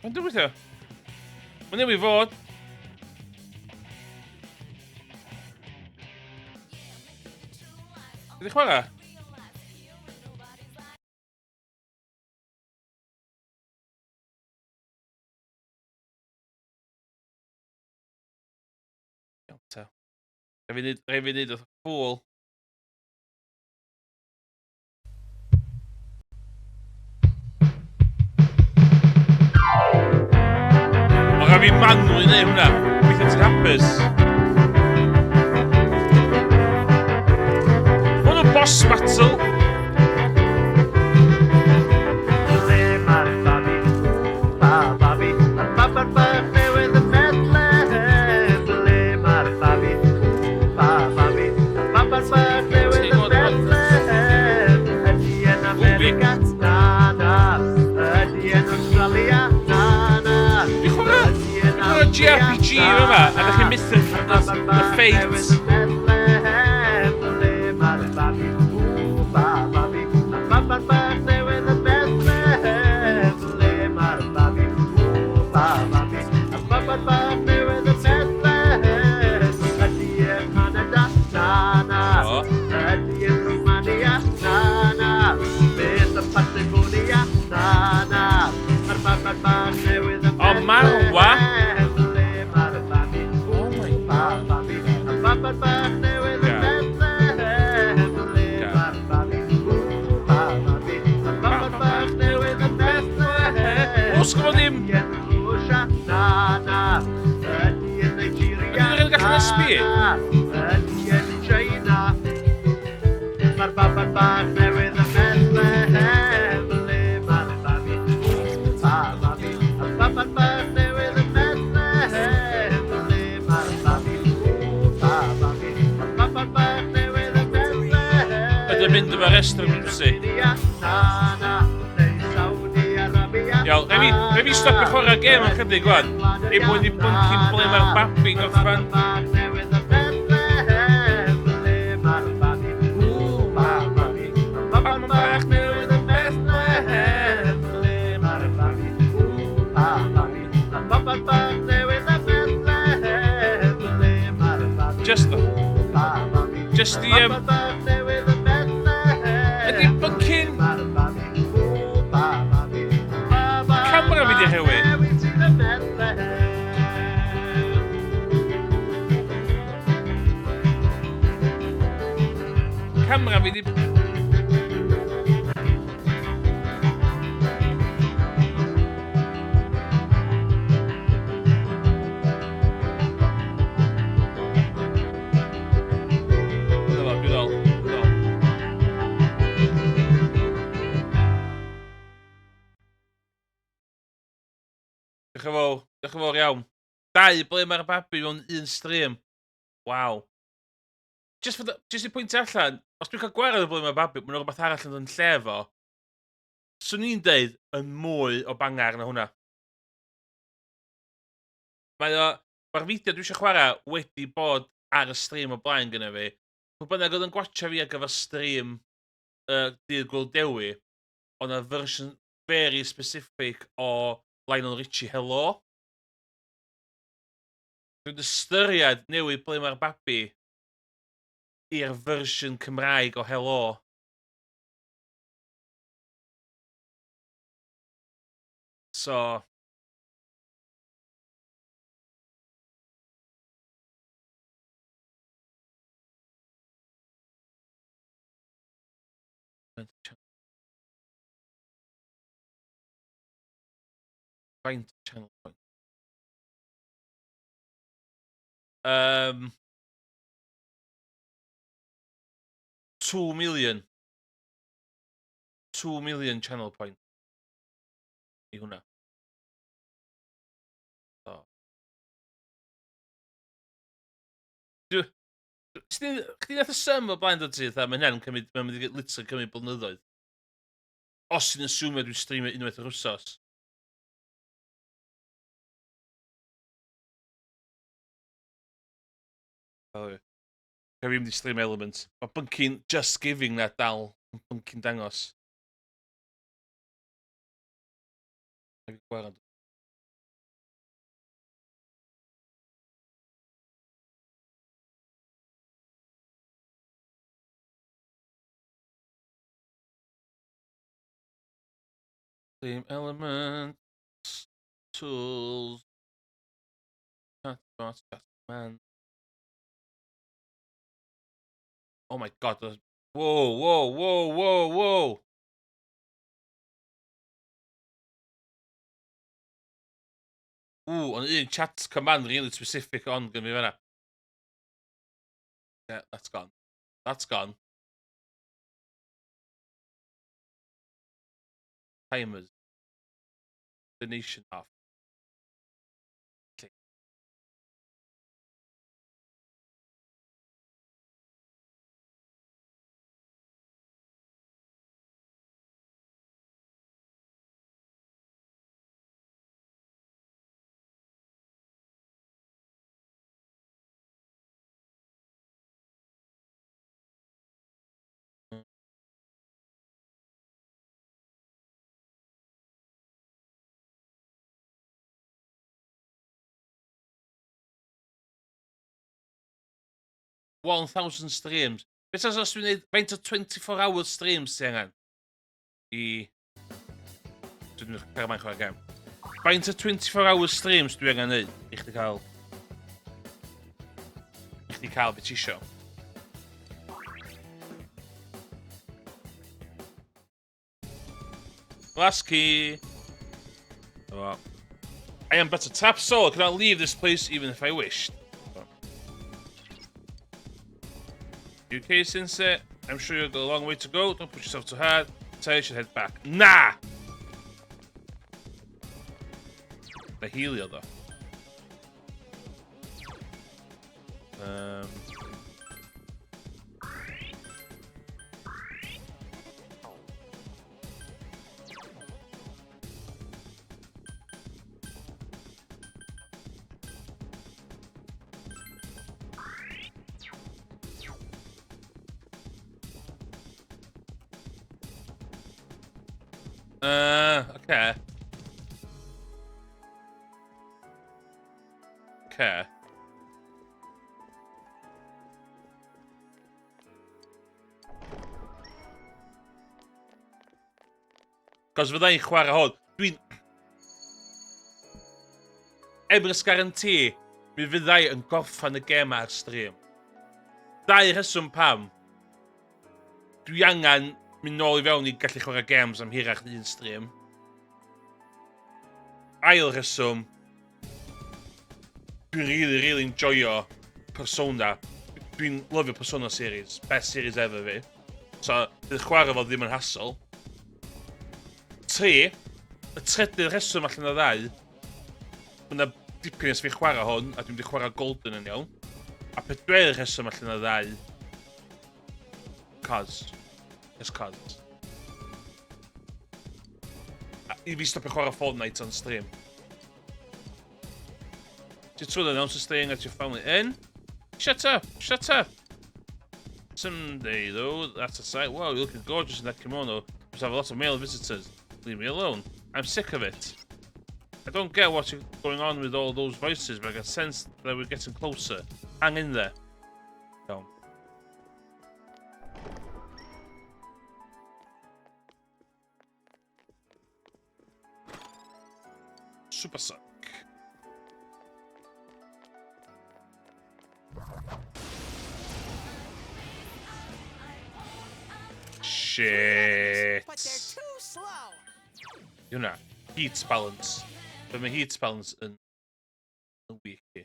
Mae'n dwi'n weithio? Mae'n newid fod. Ydy chwarae? Iawn ta. Rhaid fi neud oedd ffôl. O, rhaid fi manw i neud hwnna. Weithio ti'n hapus. Hwn yn boss battle. Ble mae'r babi? Ba babi, a'r baban bach newydd yn Bethlehem. Ble mae'r babi? Ba babi, a'r baban bach newydd yn Bethlehem. Ydy yn Ww, stream yma, a ydych chi'n methu'r the fate. Bethlehem, ble mae'r babi? Ww, ba, babi. Y baban bach newydd yn Bethlehem, ble mae'r babi? Ww, ba, babi. Y baban bach newydd yn Bethlehem. Ydy e'n Canada? Na, na. O. Ydy e'n Romania? Na, na. Beth yn Patagonia? Na, na. Mae'r baban bach newydd yn O, Marwa. Bethlehem, ble mae'r babi? Oh my Ba, babi. Y baban bach newydd yn Ie. Bethlehem, ble Ie. mae'r babi? Ww, ba, babi. Y baban bach newydd yn Bethlehem. Oes gwybod ddim. Ydy e'n Rwsia? Na, na. Ydy e'n Nigeria? Ydyn nhw'n gallu Na, SB? na. Ydy e'n China? Mae'r baban bach newydd yn Bethlehem, ble mae'r babi? Ww, ba, babi. Y baban bach newydd yn Bethlehem, ble mae'r babi? Ww, ba, babi. Y baban bach newydd yn Bethlehem. Ydy yn mynd efo rest o'r music. Na, na, neu Saudi Arabia. Iawn, rhaid fi stopio chwarae gêm am chydig wan. Ei bod ni bwncyn ble mae'r babi'n gorffan. Bach newydd yn Bethlehem, ble mae'r babi? Ww, ba, babi. Y baban bach newydd yn Bethlehem, ble mae'r babi? Ww, ba, babi. Y baban bach newydd yn Bethlehem, ble mae'r babi? Just- Ww, ba, babi. Just Y i, baban bach newydd yn Bethlehem, Ydy bwncyn- ble mae'r babi? Ww, ba, babi. Baban Camera fi 'di bach rhewi. newydd sydd yn Bethlehem. Camera fi di... Dyna fo, dwi'n ôl, dwi'n ôl. Diolch yn fawr, diolch yn fawr iawn. Dau ble mae'r babi mewn un stream. Waw. Just, for the, just i pwyntio allan, os dwi'n cael gwared o ble mae'r babi, mae'n rhywbeth arall yn dod yn lle fo. Swn i'n deud yn mwy o bangar na hwnna. Mae o, mae'r fideo dwi eisiau chwarae wedi bod ar y stream o blaen gyda fi. Pwy bynnag oedd yn gwatcha fi ar gyfer stream Dydd Gwyl Dewi, oedd 'na version very specific o Lionel Richie Hello. Dwi'n ystyried newid ble mae'r babi i'r fersiwn Cymraeg o Hello. So... Faint channel point. 2 million. 2 million channel point. I hwnna. So. Dwi... Chdi chdi nath y sum o blaen dod ti, fatha, mae hynna'n cymryd, mae'n mynd i literally cymryd blynyddoedd. Os ti'n assume dwi'n streamio unwaith yr wsos. Sorry. Ga fi mynd i stream element. Mae byncyn Just Giving na dal yn byncyn dangos. Rhaid fi gwared. Stream elements, tools, chatbot, chat man. Oh my god. Whoa, whoa, whoa, whoa, whoa. Ooh, ond un chat command really specific on gynna fi fan'na. Yeah, that's gone. That's gone. Timers. Donation off. Click. 1,000 streams. Beth os dwi'n gwneud faint o 24 hour streams ti angen? I... Dwi'n cael mae'n chwarae gem. Faint o 24 hour streams dwi angen neud i chdi cael... I chdi cael beth ti isio. Last key. Oh. I am but a tap soul. I cannot leave this place even if I wished. UK Sensei, I'm sure you've got a long way to go. Don't push yourself too hard. Tell you should head back. Nah! The Helio though. Okay. Okay. Cos fydda i'n chwarae hwn. Dwi'n... Emrys guarantee, mi fydda i yn gorffan y gem ar stream. Dau rheswm pam. Dwi angen mynd nôl i fewn i gallu chwarae games am hirach na un stream. Ail rheswm, dwi'n really, really enjoyo Persona. Dwi'n lyfio Persona series, best series ever fi. So, bydd chwarae fo ddim yn hassle. Tri, y trydydd rheswm allan o ddau, mae yna dipyn ers fi chwarae hwn, a dwi'n wedi chwarae Golden yn iawn. A pedwerydd rheswm allan o ddau, cos. Just cos. A i fi stopio chwarae Fortnite on stream. Ti trwy announce staying at your family inn? Shut up! Shut up! Someday, though, that's a sight. Wow, you're looking gorgeous in that kimono. Must have a lot of male visitors. Leave me alone. I'm sick of it. I don't get what's going on with all those voices, but I can sense that we're getting closer. Hang in there. Iawn. Super suck. Shit. But they're too slow. Hwnna. Heat balance. Be mae heat balance yn yn weak i.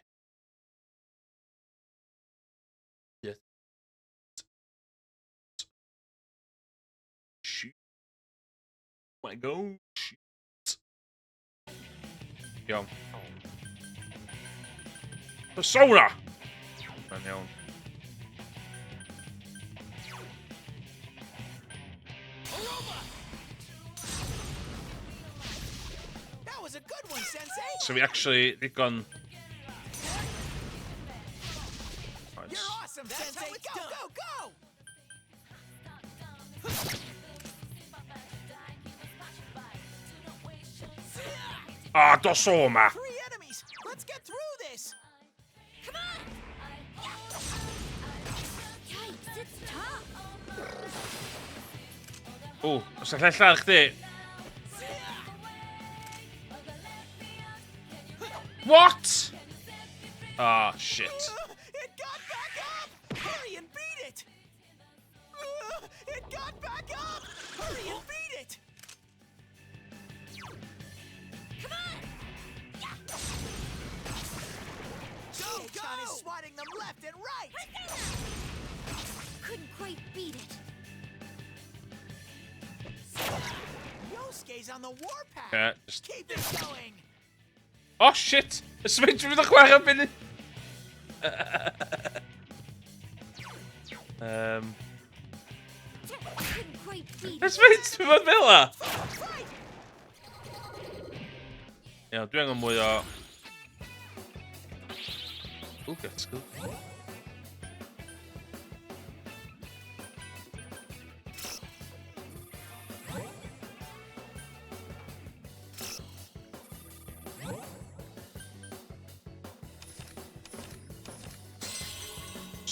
Yeah. Shoot. My go. Shoot. Iawn. Persona! Mae'n iawn. That was a good one, Sensei. So we actually ddigon... You're Nice. awesome, Sensei. Go, go, go! Ah, dos o ma! Three enemies. Let's get through this. Come on! Yikes, it's tough. O, os allai lladd chdi. What? Ah, shit. It got back up. Hurry and beat it. It got back up. Hurry and beat it. Come on! Go, go! Is swatting them left and right. Couldn't quite beat it. Yosuke's on the warpath. Yeah, just... Keep it going. Oh, shit! Y switch fydd yn chwarae munud! Couldn't quite beat Y it. switch dwi'n fod fel la? Fight! Iawn, dwi angen mwy o... Ooh, that's good.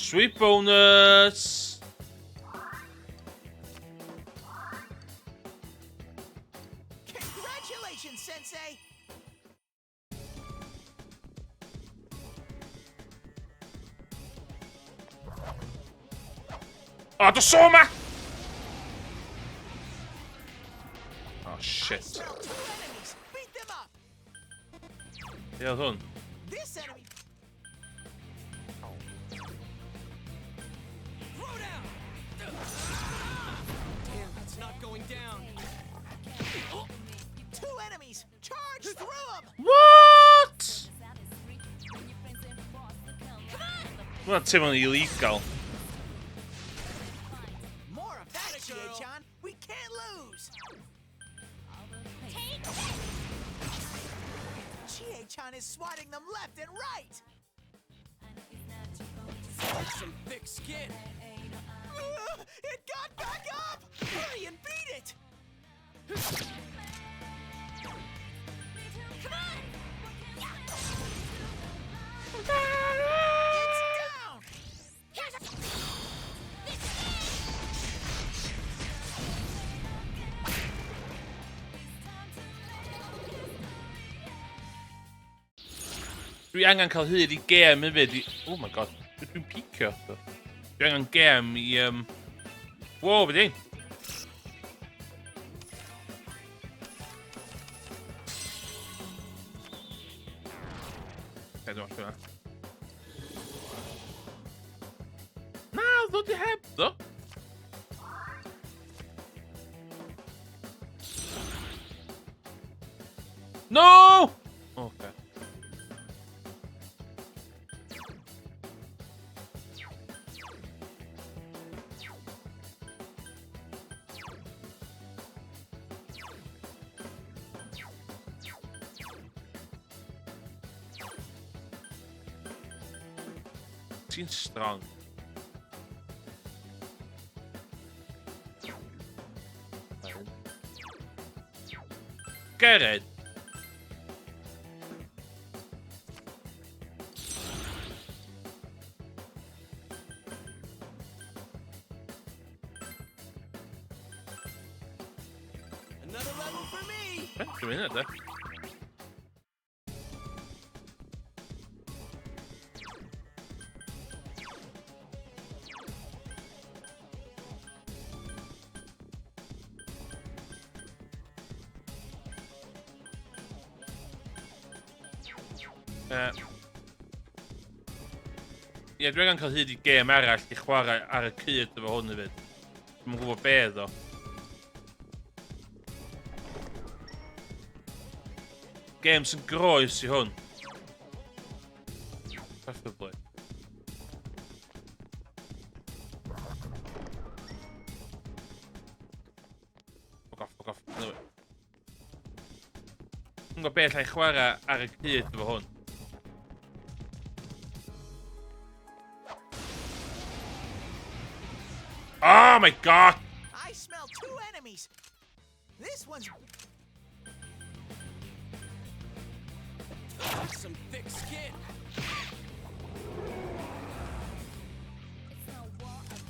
Sweet bonus! Congratulations, Sensei! Oh, dos o ma! Oh, shit. Smell two enemies. Beat them up. Be oedd hwn? This enemy. Throw down! Damn, it's not going down. Two enemies. Charge through them. What? Mae'n teimlo'n illegal. More of that, Chie-chan. We can't lose. Take this! Chie-chan is swatting them left and right. That's some thick skin. It got back up. Hurry and beat it. Come on! It's down. Here's a... This is it! Dwi angen cael hyd i gêm hefyd i... Oh my god, dwi'n picio. Dwi angen gêm i... Wow, be di? Okay, dwi'n allan. Na, ddod i heb, ddo. No! Okay. Ti'n strong. Get it. Another level for me. Dwi'n mynd de. Ie, dwi angen cael hyd i gêm arall i chwarae ar y cyd efo hwn hefyd. Dwi'm yn gwybod be ddo. Gêm sy'n groes i hwn. Preferably. Fuck off, fuck off. No. Dwi'n gwybod be allai chwarae ar y cyd efo hwn. Oh my god! I smell two enemies. This one's That's some thick skin.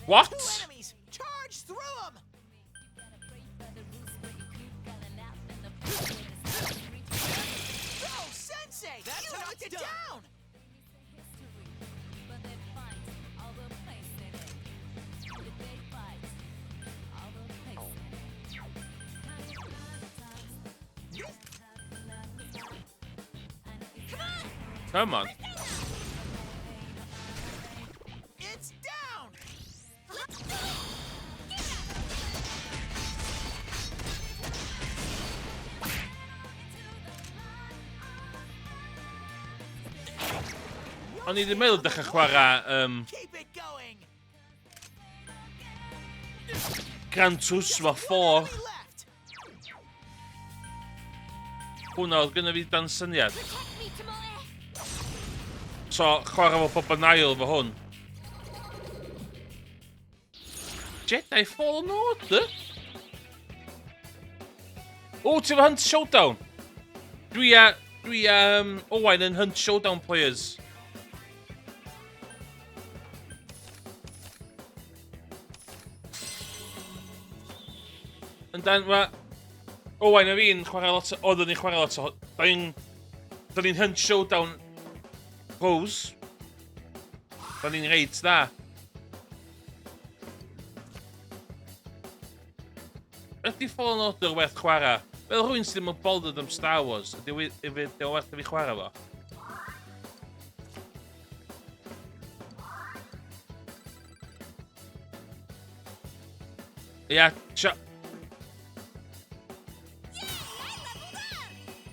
What? Two enemies. Charge through them. Go, Sensei! That's you how knocked it's it done. down. Come on. It's down. O'n i ddim meddwl dechrau chwarae Keep it going. Gran Turismo Just 4. one enemy left. Hwna oedd gynna fi dan syniad. Protect me, Tomoe! So, chwarae fo bob yn ail efo hwn. Jedi Fallen Order? O, ti efo Hunt Showdown? Dwi a Owain yn Hunt Showdown players. Yndan, mae Owain a fi'n chwarae lot o... Oeddwn ni'n chwarae lot o... Da ni'n... Da ni'n Hunt Showdown Pros. Da ni'n reit dda. Ydy Fallen Order werth chwarae? Fel rhywun sydd ddim yn bothered am Star Wars, ydy o werth i fi chwarae fo? Ia, yeah,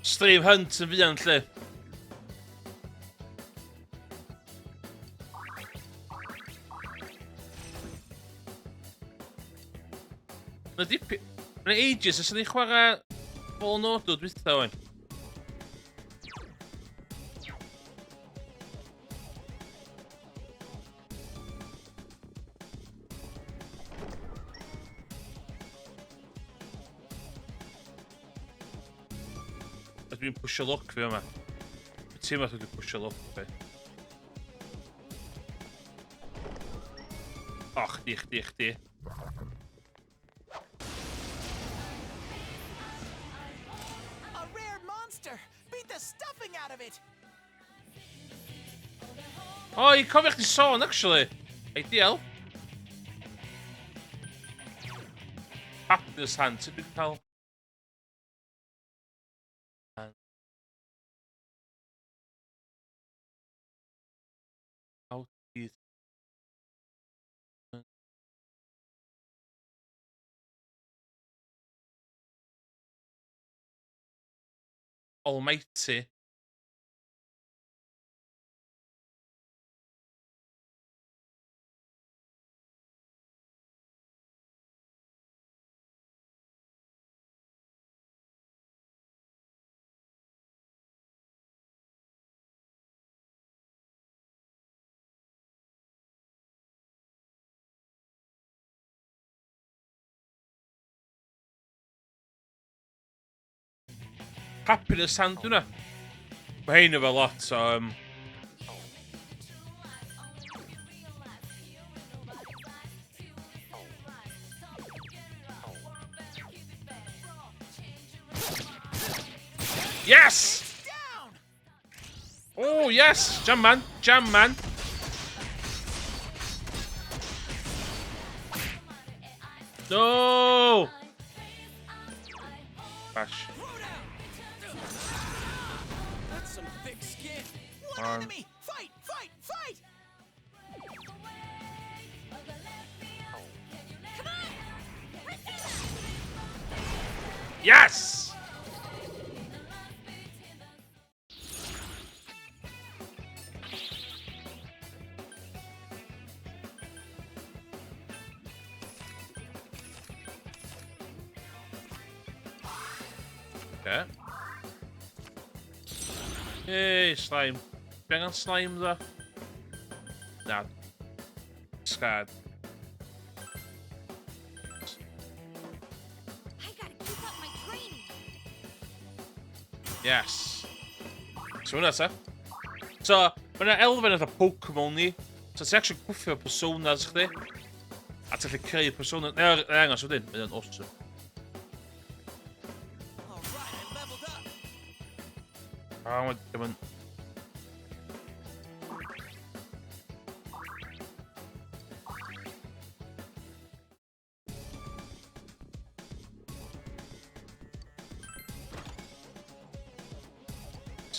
Stream Hunt yn fuan, lle. Mae dipyn... Mae'n ages ers ni chwarae Fallen Order dwytha, oen. A dwi'n pwysio look fi yma. Dwi'n teimlo dwi'n pwysio look fi. O, chdi, chdi, chdi. A rare monster! Beat the stuffing out of it! O, i cofio chdi sôn, actually. Ideal. Happiness hand, sut dwi'n cael... Out Almighty. Happiness hand hwnna. Mae hein efo lot o... Yes! Oh, yes! Jam man! Jam man! No! Bash. That's some thick skin. One enemy! Fight! Fight! Fight! Yes! Okay. Yay, slime. Dwi angen slime ddo? Na. Scarred. I gotta keep up my training. Yes. So hwnna ta. So, mae yna elfen oedd Pokemon ni. So ti actually gwffio personas chdi. A ti'n gallu creu persona. Neu, angos wedyn, mae o'n awesome. All right, I leveled up. Ah, mae'n... Dim yn...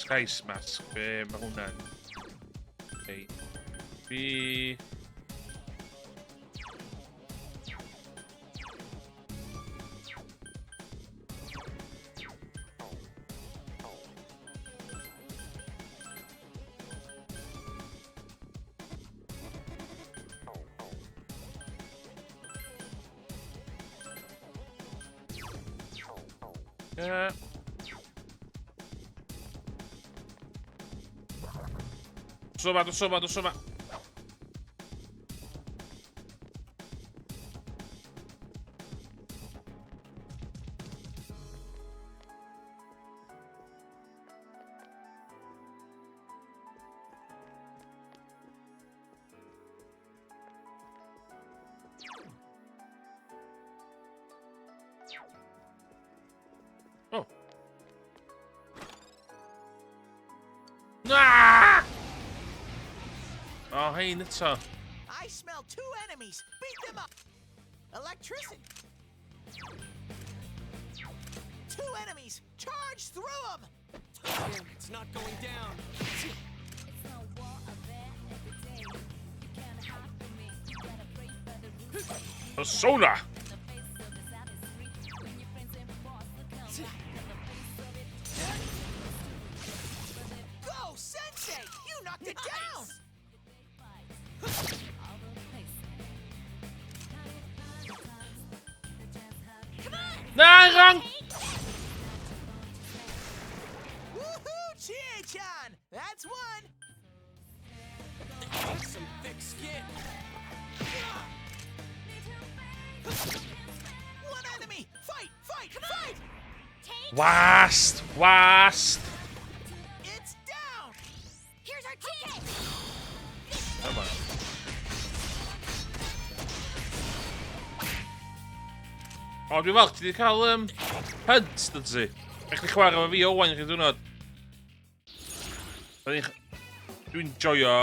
Sky Mask, be mae hwnna'n? A, B... Yeah. Dos yma, dos yma, dos yma. Na! O, hein eto. I smell two enemies. Beat them up. Electricity. Two enemies. Charge through them. Damn, it's not going down. Persona! Go, Sensei! You knocked it down. Na, wrong! Woohoo, Chie-chan! That's one. That's some thick skin. One enemy. Fight, fight, fight! Wast! Wast! It's down. Here's our chance! Come on. O, dwi'n falch, ti wedi cael hunt, dyd ti? Ech chi chwarae efo fi Owain chi diwrnod. Dwi'n joio...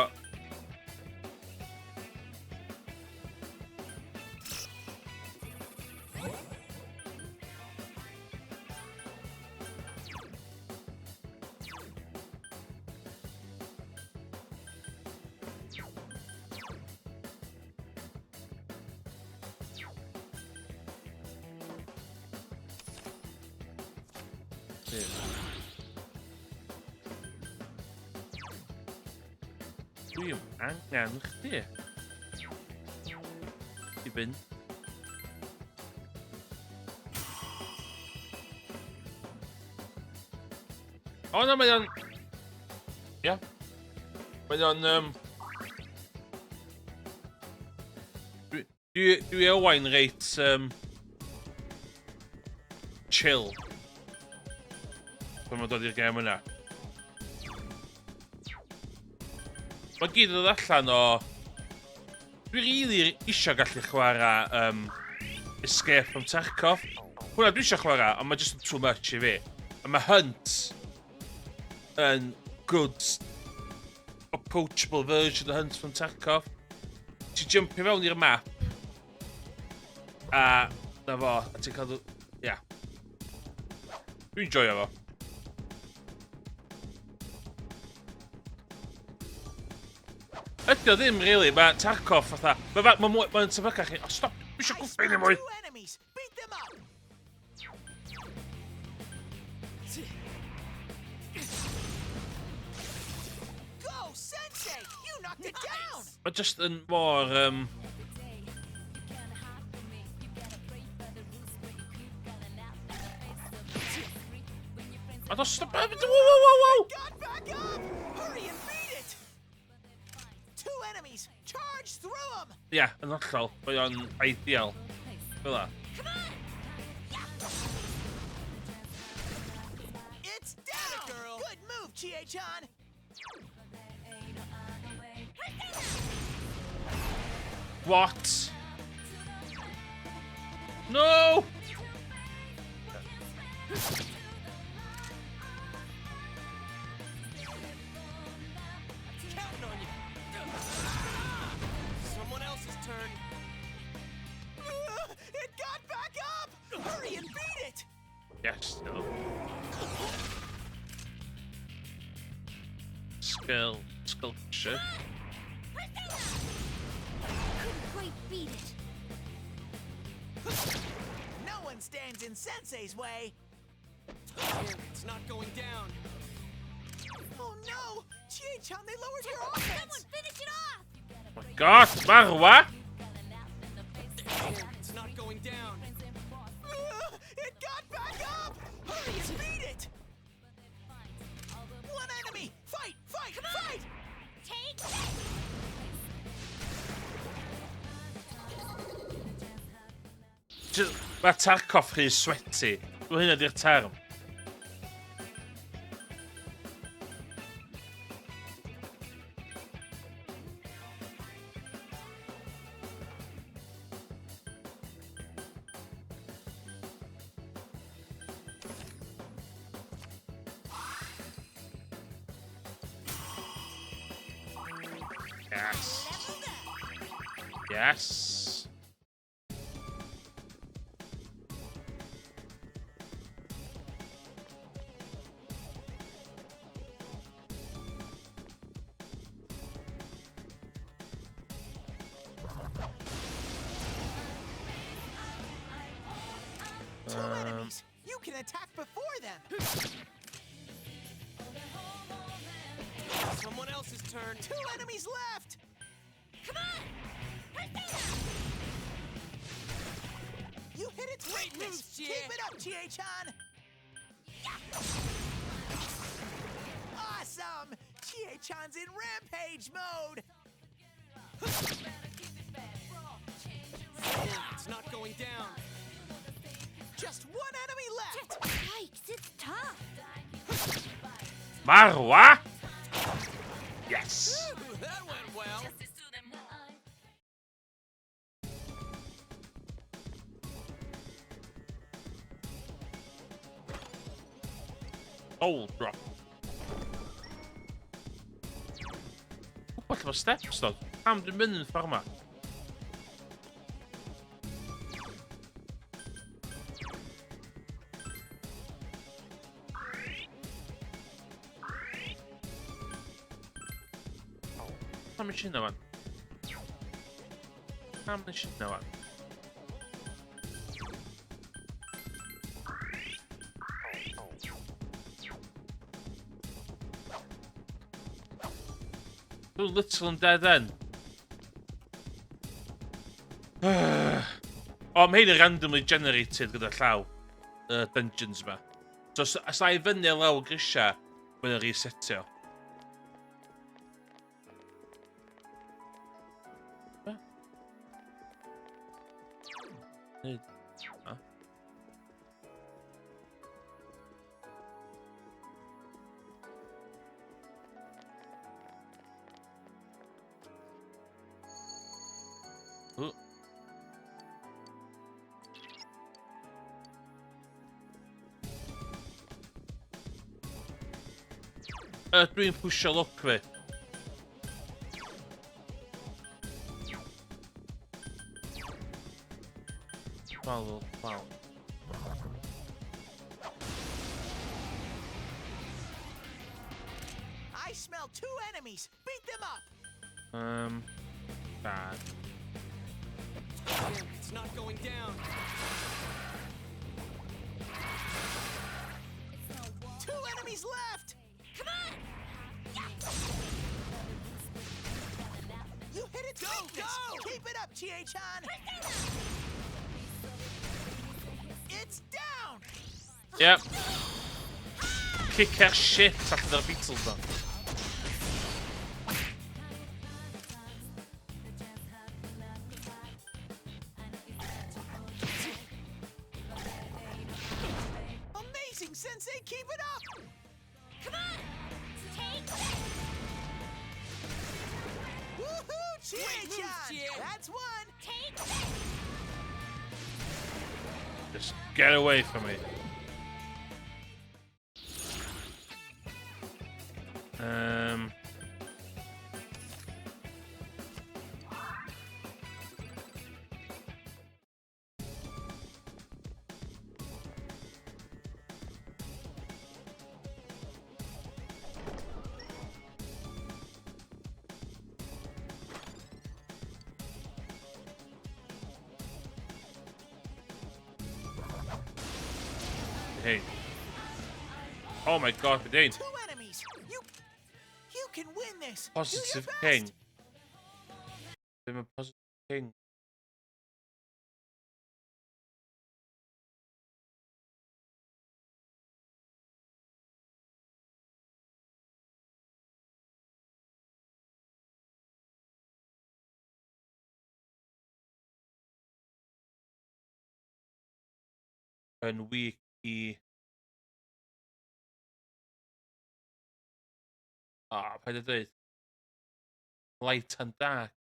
Dwi'n angen chdi. I fynd. O na, mae o'n... Ia. Mae o'n... Dwi Owain reit... Chill. Pan mae'n dod i'r gêm yna. Mae gyd yn dod allan o... Dwi rili isio gallu chwarae Escape from Tarkov. Hwna dwi isio chwarae, ond mae just yn too much i fi. A mae Hunt yn good approachable version o Hunt from Tarkov. Ti jumpio fewn i'r map a na fo, a ti'n cael... Ia. Dwi'n joio fo. Ydy o ddim, really. Mae Tarkov fatha... Mae'n ma, ma, ma tebycach chi... Oh, stop! Dwi eisiau I gwybod smell mwy! two enemies. Beat them up. Go, Sensei! You knocked it down! Mae just yn mor... A dos, stop! Whoa, whoa, whoa, whoa! Got back up! Hurry and beat it! Two enemies! Charge through them! Ia, yn hollol. Mae o'n ideal. Fel 'a. It's down! Girl. Good move, Chie-chan! What? No! Counting on you. Someone else's turn. It got back up! Hurry and beat it! Yes, no. Skill, sculpture. Couldn't quite beat it. No one stands in Sensei's way. It's not going down. Oh no! Chie-chan, they lowered your offense! Someone finish it off! Oh my god, marwa! It's not going down. It got back up! Hurry and beat it! One enemy! Fight! Fight! Fight! Take this! Mae Tarkov rhy sweaty. Dwi'n hynna di'r term. Yes. Yes. Two enemies. You can attack before them. Someone else's turn. Two enemies left. Come on! Persona! You hit its Great weakness. moves, Chie. Keep it up, Chie-chan. Awesome! Chie-chan's in rampage mode. Damn, it's not going down. Just one enemy left. Yikes, it's tough. Marwa! Yes! Ooh, that went well. Gold drop. Wbeth mae steps dod. Pam dwi'n mynd yn ffordd yma? Pam nes i hynna wan? Pam nes i hynna wan? Dwi'n little yn dead end. O, mae hyn yn randomly generated gyda llaw. Y dungeons yma. So, os a i fyny a lawr grisiau, mae'n resetio. Be? Neud. Ha? Ww. Dwi'n pwysio lwc fi. Follow, follow. I smell two enemies. Beat them up. Bad. Damn, it's not going down. Two enemies left. Come on! You hit its Go, weakness. go! Keep it up, Chie-chan. It's down. Yep. Kick our shit allan o'r Beatles na. Amazing, Sensei. Keep it up. Come on! Take this! Woohoo, Chie-chan. moves, Chie. That's one. Take this! Just get away from me. Hey. Oh my god, Dane. Two enemies. You can win this. Do your Positive best. king. I'm a positive king. Yn weak i... Ah, paid â dweud. Light and dark.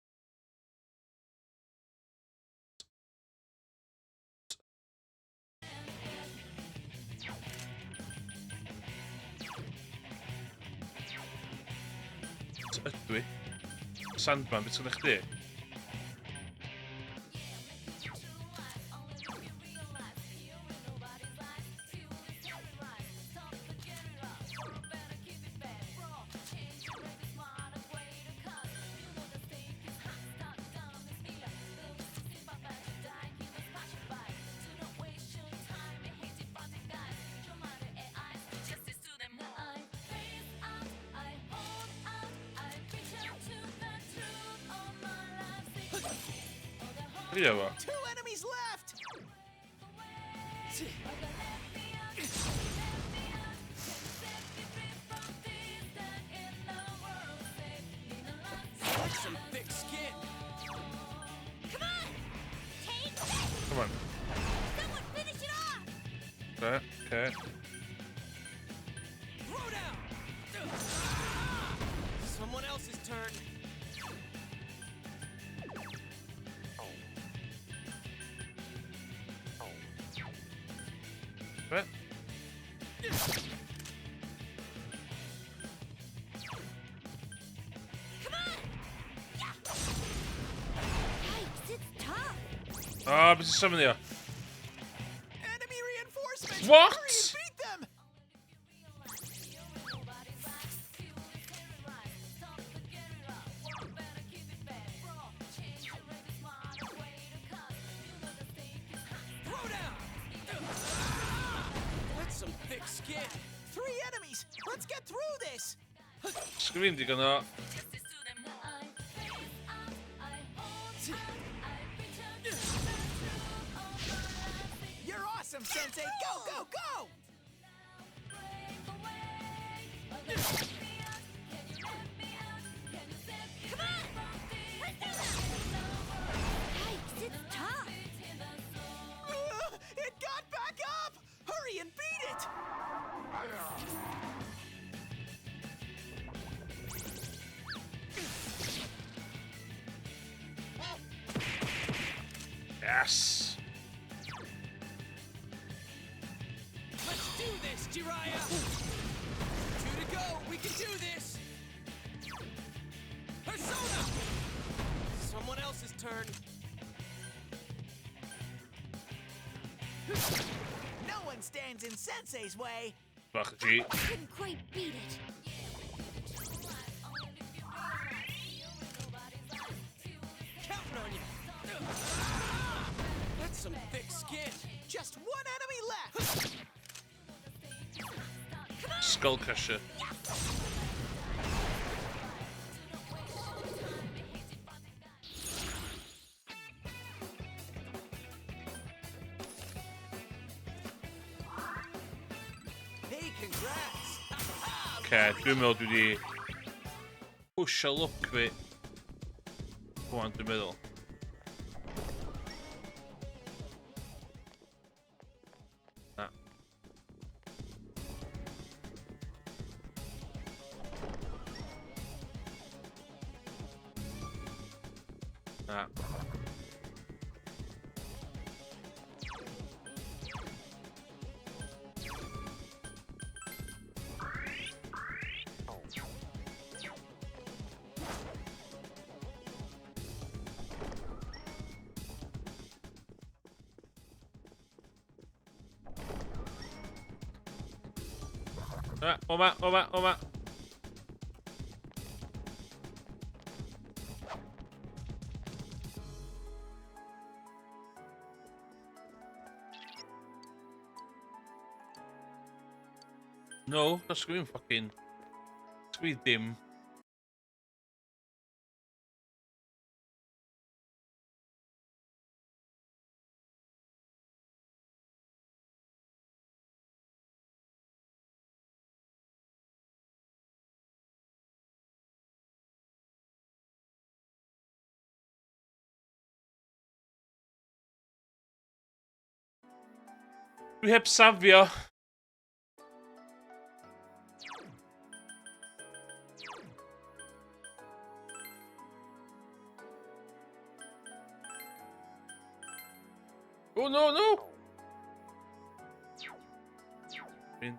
Ydw i. Sandman, beth sy'n chdi? Ie fo. Two enemies left! That's some thick skin. Come on! Take this! Come on. Someone finish it off! Okay, okay. Throw down. Someone else's turn. Be? Come on! Yeah! Yikes, it's tough! Ah, beth sy'n symud i o? Enemy reinforcements! What? Hurry and beat them! Throw down. That's some thick skin. Three enemies! Let's get through this! Sgrin digon o... You're awesome, Sensei! Go, go, go! Come on! Yikes, it's tough! It got back up! Hurry and beat it! Yes! Let's do this, Jiraiya. Two to go. We can do this. Persona. Someone else's turn. No one stands in Sensei's way! Bach G. Couldn't quite beat it. Counting on you. That's some thick skin. Just one enemy left! Skull Crusher. Hey, congrats! Okay, dwi'n meddwl dwi wedi pwysio luck fi. Rwan, dwi'n meddwl. Na. Na. Na, o ma, o ma, o ma. No, that's screen fucking... Sgwyn dim. Dwi heb safio. Oh no, no! Fi'n...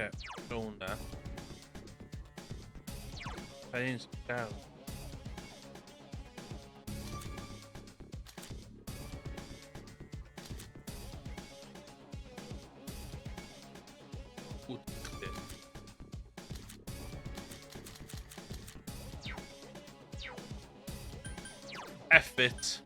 Okay, hwnna. Pains down. Ww, chdi. F it.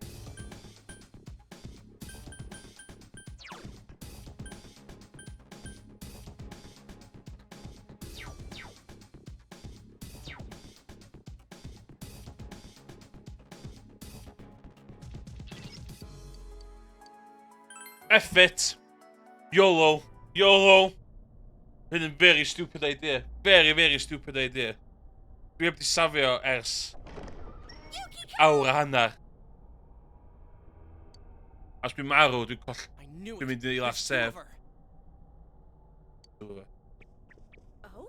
F it. YOLO. YOLO. Hyn yn very stupid idea. Very, very stupid idea. Dwi heb di safio ers awr a hanner. Os dwi'n marw, dwi'n coll... I knew Dwi'n it. mynd i last There's save. two of her. Oh?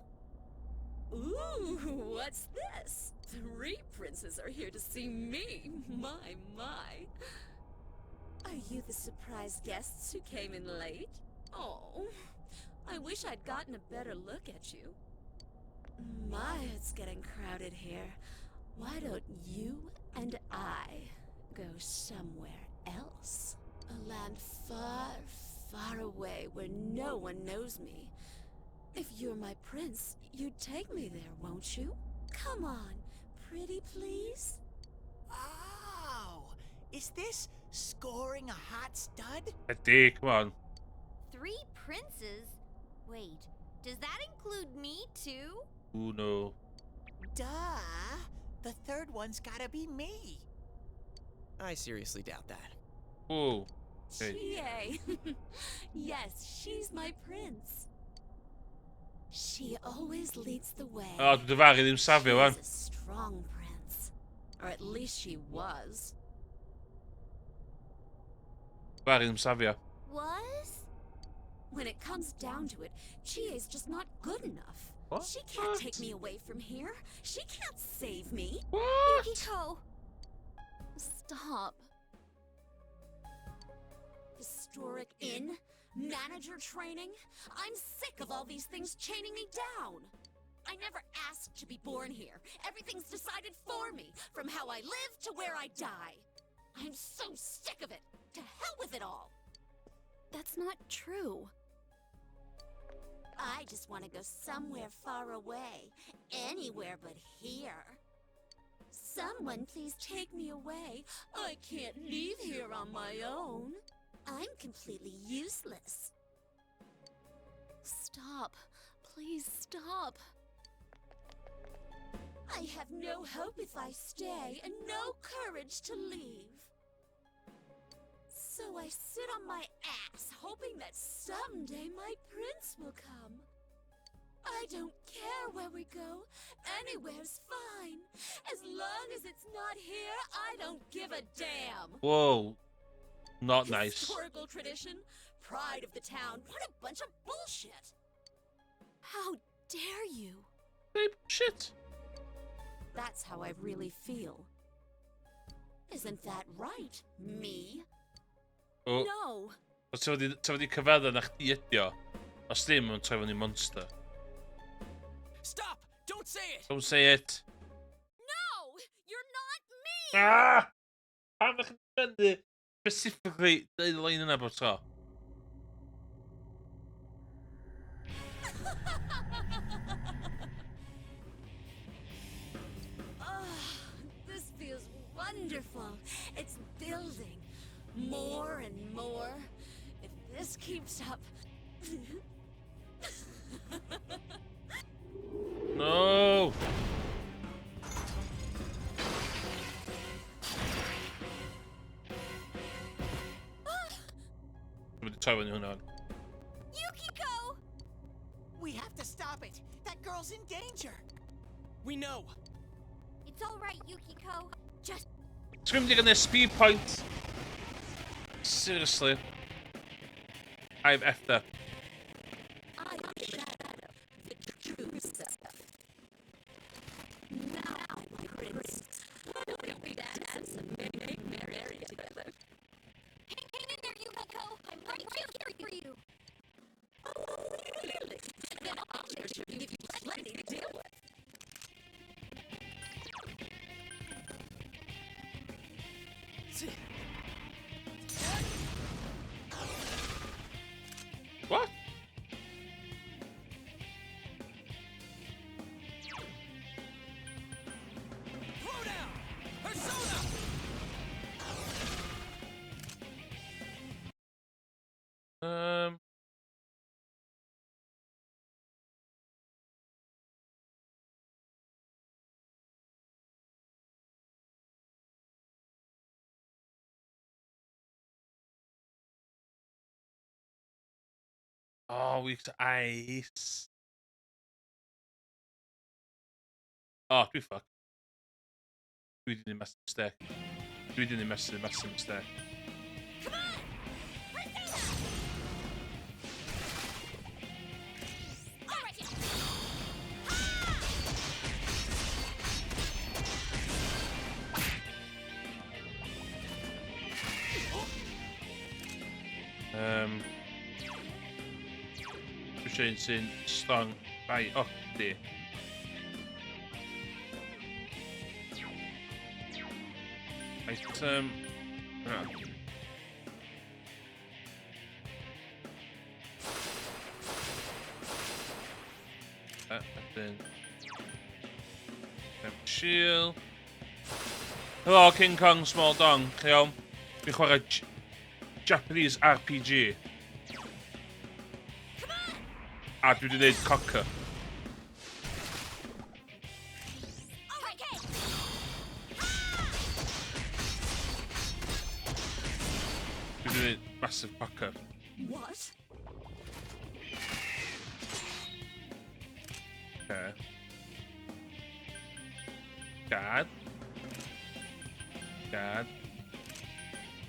Ooh, what's this? Three princes are here to see me. My, my. Are you the surprise guests who came in late? Oh, I wish I'd gotten a better look at you. My, it's getting crowded here. Why don't you and I go somewhere else? A land far, far away where no one knows me. If you're my prince, you'd take me there, won't you? Come on, pretty please. Oh, is this scoring a hot stud? Ydy, come on. Three princes? Wait, does that include me too? Ooh, no. Duh. The third one's gotta be me. I seriously doubt that. Ooh. Hey. Chie. Yes, she's my prince. She always leads the way. O, dwi'n dyfaru ddim safio, wan. She's a strong prince. Or at least she was. Dyfaru ddim safio. Was? When it comes down to it, Chie's just not good enough. What? She can't take me away from here. She can't save me. What? Yukiko! Stop. Historic inn? Manager training? I'm sick of all these things chaining me down. I never asked to be born here. Everything's decided for me, from how I live to where I die. I'm so sick of it. To hell with it all. That's not true. I just want to go somewhere far away. Anywhere but here. Someone please take me away. I can't leave here on my own. I'm completely useless. Stop. Please stop. I have no hope if I stay and no courage to leave. So I sit on my ass, hoping that someday my prince will come. I don't care where we go. Anywhere's fine. As long as it's not here, I don't give a damn. Whoa. Not nice. Historical tradition, pride of the town. What a bunch of bullshit. How dare you? Hey, shit. That's how I really feel. Isn't that right, me? O, No. os ti wedi cyfadda na chdi ydi o, os ddim, mae'n troi fyny monster. Stop! Don't say it! Don't say it. No! You're not me! Ah! Pam ydych chi'n bennu specifically deud y lein yna bob tro? Oh, this feels wonderful. It's building more and more. If this keeps up. No! Dwi'n mynd i troi fyny hwnna. Yukiko! We have to stop it. That girl's in danger. We know. It's all right, Yukiko. Just Ti'n mynd i gael speed point? Seriously. I've effed up. I shadow the true self. Now, my prince, why don't we dance and make merry together? hang in there, Yukiko. I'm right here for you. Oh, really? Then give you plenty to deal with. What? Throw down! Persona! Oh, weak to ice. Oh, dwi fuck. Dwi wedi gwneud massive mistake. Dwi wedi gwneud massive, massive mistake. Come on! Persona! All right, yeah. Dwi eisiau un sy'n strong. Bai, oh, di. Item. Ah. Then. Shield. Hello, King Kong Small Dong. Iawn. Dwi'n chwarae Japanese RPG. A dwi wedi gwneud cocker. All right, okay. Dwi wedi gwneud massive cocker. What? Okay. Guard. Guard.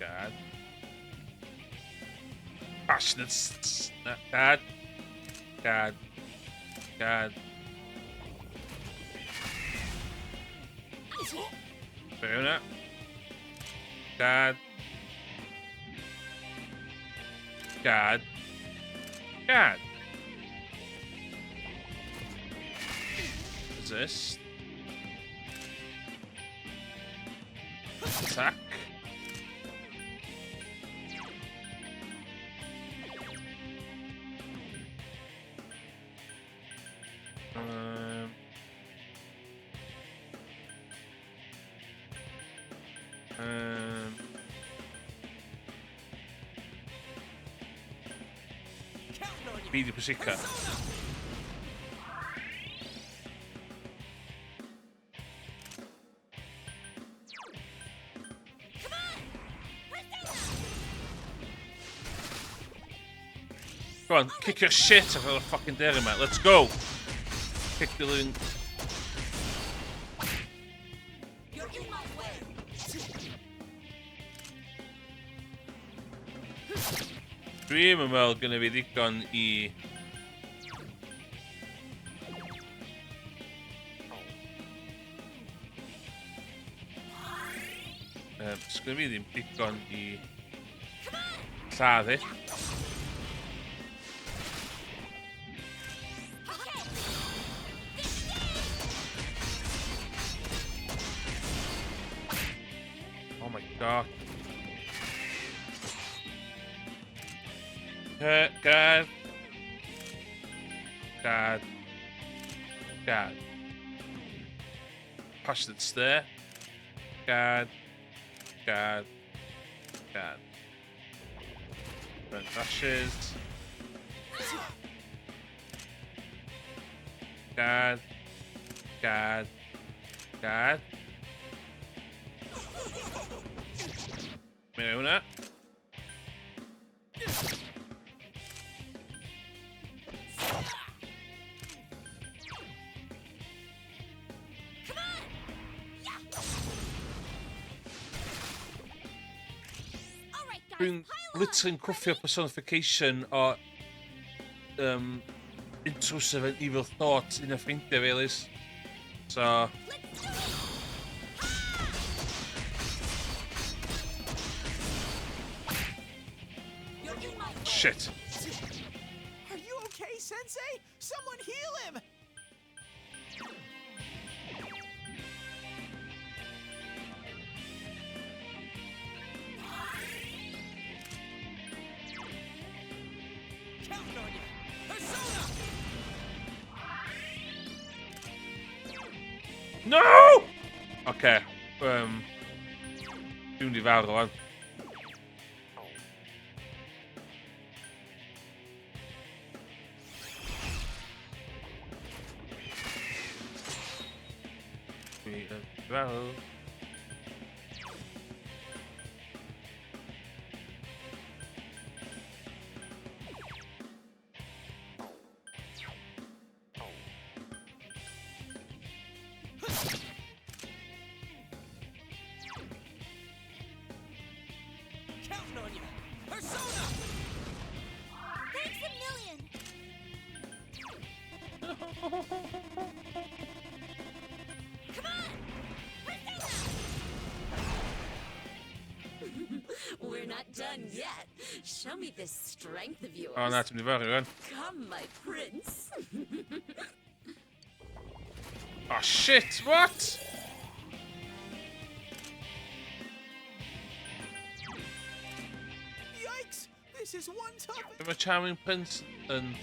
Guard. Passionate. Guard. Guard. Guard. Fair enough. Guard. Guard. Guard. Resist. Attack. Counting on you. Fi di pwysica. Persona! Come on! Persona! Go on, kick your shit out of the fucking dairy, mate. Let's go. Kick the living. You're in my way. Dwi'n yn meddwl gynna fi ddigon i... Sgynna fi ddim digon i lladd hi. Okay. This is it! Oh my God. Guard. Guard. Guard. Passionate stare. Guard. Guard. Guard. Burn dashes. Guard. Guard. Guard. Mewn hwnna. Come on! Yeah! All right, guys, Dwi'n pile on. literally'n cwffio Ready? personification o intrusive and evil thoughts un o ffrindiau fi, Elis. So, Let's do it! You're in my way. Shit. Are you okay, Sensei? Sensei! Someone heal him! Counting on you! Persona! No! Okay. Dwi'n mynd i farw rwan. Dwi yn farw. Counting on you! Persona! Thanks a million! Come on! Persona! We're not done yet. Show me this strength of yours. O na, ti'n mynd i farw rwan. Come, my prince. Oh shit, what? Yikes! This is one tough. Mae Charming Prince yn...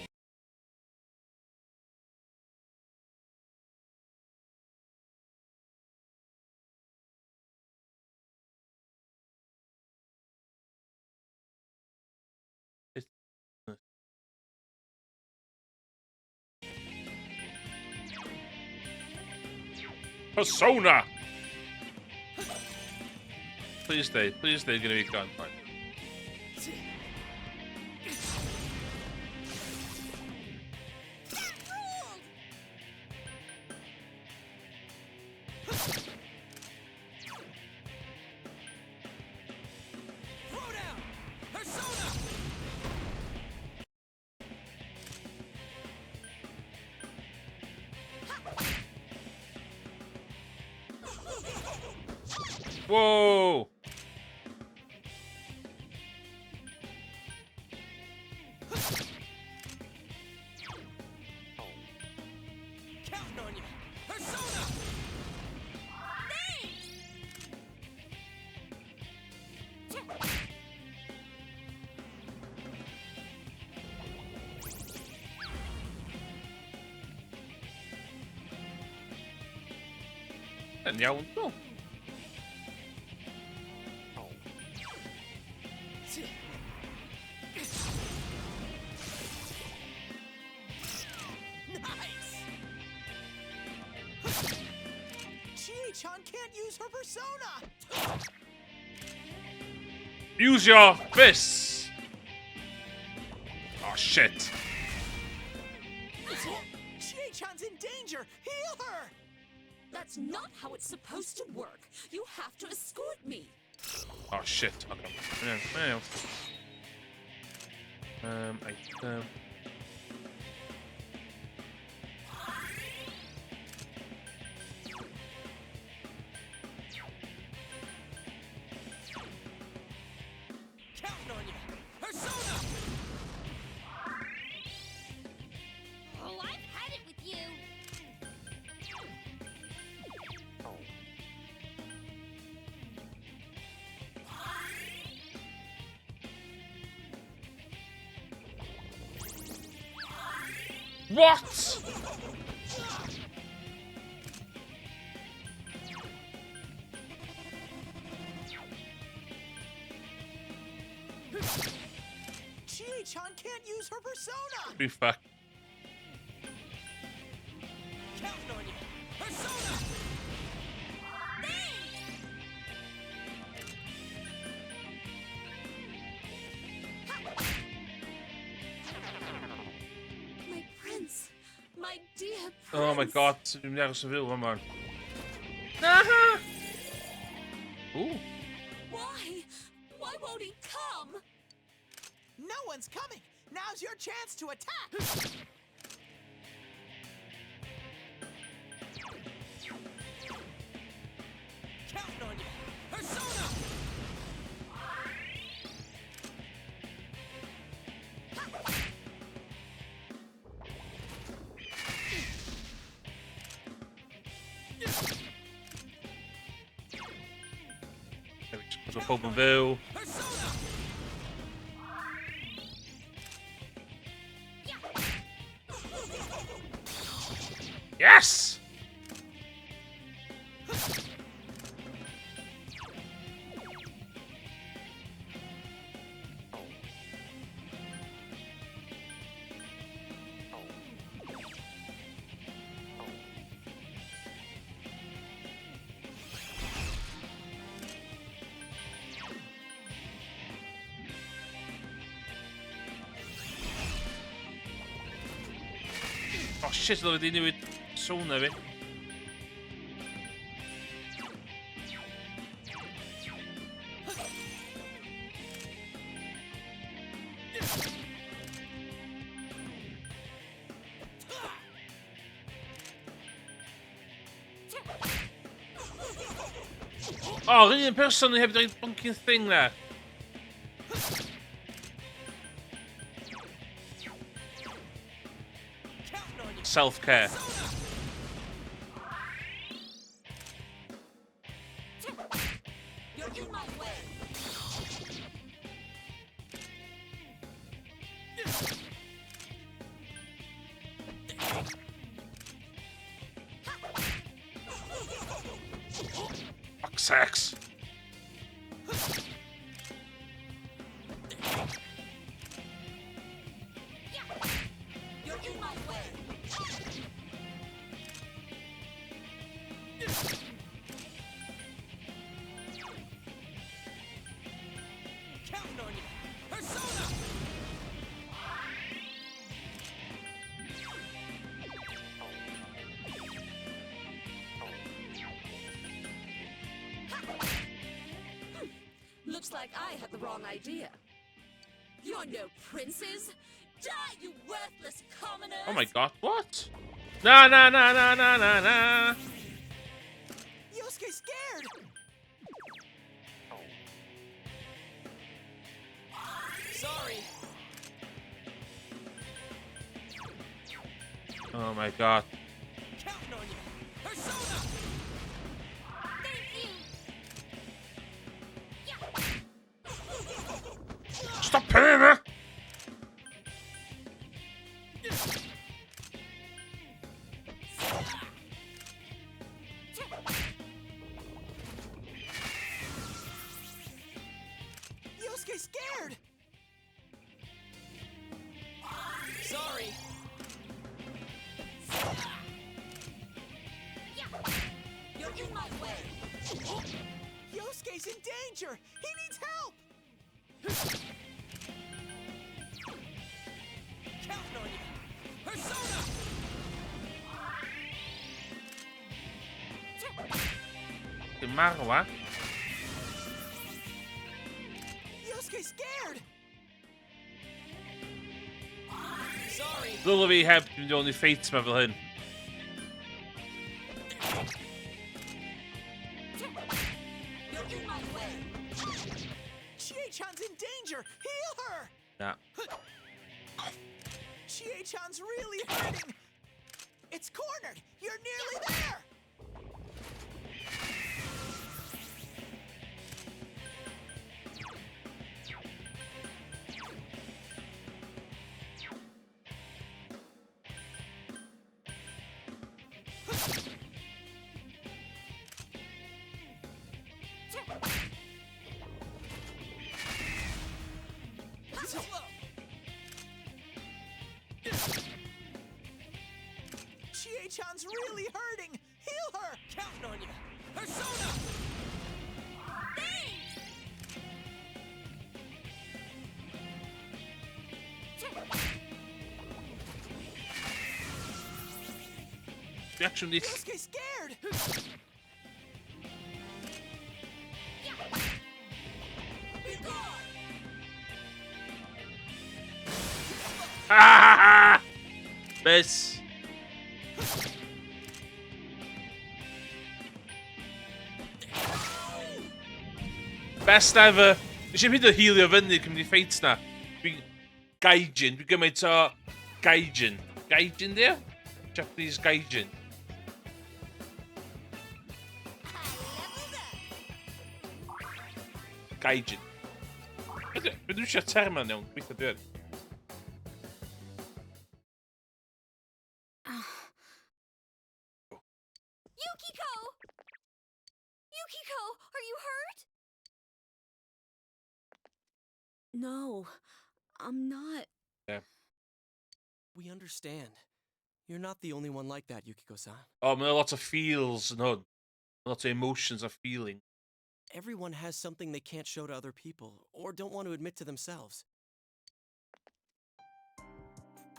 Persona! Please stay, please stay, gonna be gone. Fine. That ruled! Throw down! Persona! Whoa! Counting on you! Persona! Thanks! Yn iawn, no. Nice! Chie-chan can't use her persona! Use your fists! Oh shit. Chie-chan's in danger! Heal her! That's not how it's supposed to work. You have to escort me. Oh shit. Okay. Yeah, yeah. I. Counting on you! Persona! Oh, I've had it with you! What? Chie-chan can't use her persona! Be fuck. Counting on you! Persona! Thanks! My prince. My dear prince. Oh my god, dwi'n mynd i aros yn fyw fan man. Aha! Ooh. Why? Why won't he come? No one's coming! Now's your chance to attack! Counting on you! Persona! So pob yn fyw. Yes! Oh shit, oedd wedi newid sona fi. Oh, yr un person ni heb dweud bunking thing na. Self-care. You're in my way. Fuck sex. You're in my way. Counting on you. Persona! Looks like I had the wrong idea. You're no princes. Die, you worthless commoners! Oh my god, what? Na na na na na na na. Yosuke's scared! Sorry. Oh my god. Counting on you. Persona! Thank you. Stop hitting her! Yosuke's scared! Sorry. You're in my way. Yosuke's in danger! He needs help! Counting on you. Persona! Dwi'n marw, a. Yosuke's scared! Sorry. Ddylai fi heb mynd i i ffeit ma fel hyn. You're in my way. Chie-chan's in danger! Heal her! Na. Chie-chan's really hurting! It's cornered! You're nearly there! Chie-chan's really hurting! Heal her! Counting on you. Persona! Thanks. Dwi actually mynd i... Yosuke's scared! Be gone. Ha ha ha! Miss. Best ever. Nes i'm hyd yn healio fyny cyn mynd i ffeit na. Dwi'n gaijin. Dwi'n gymaint o gaijin. Gaijin, di o? Japanese gaijin. I leveled up. Gaijin. Dwi'n iwsio'r term yna'n iawn, gweithio dwi yn. Yukiko! Yukiko, are you hurt? No, I'm not. Yeah. We understand. You're not the only one like that, Yukiko-san. Oh, mae 'na lot of feels yn hwn. Lot of emotions a feeling. Everyone has something they can't show to other people or don't want to admit to themselves.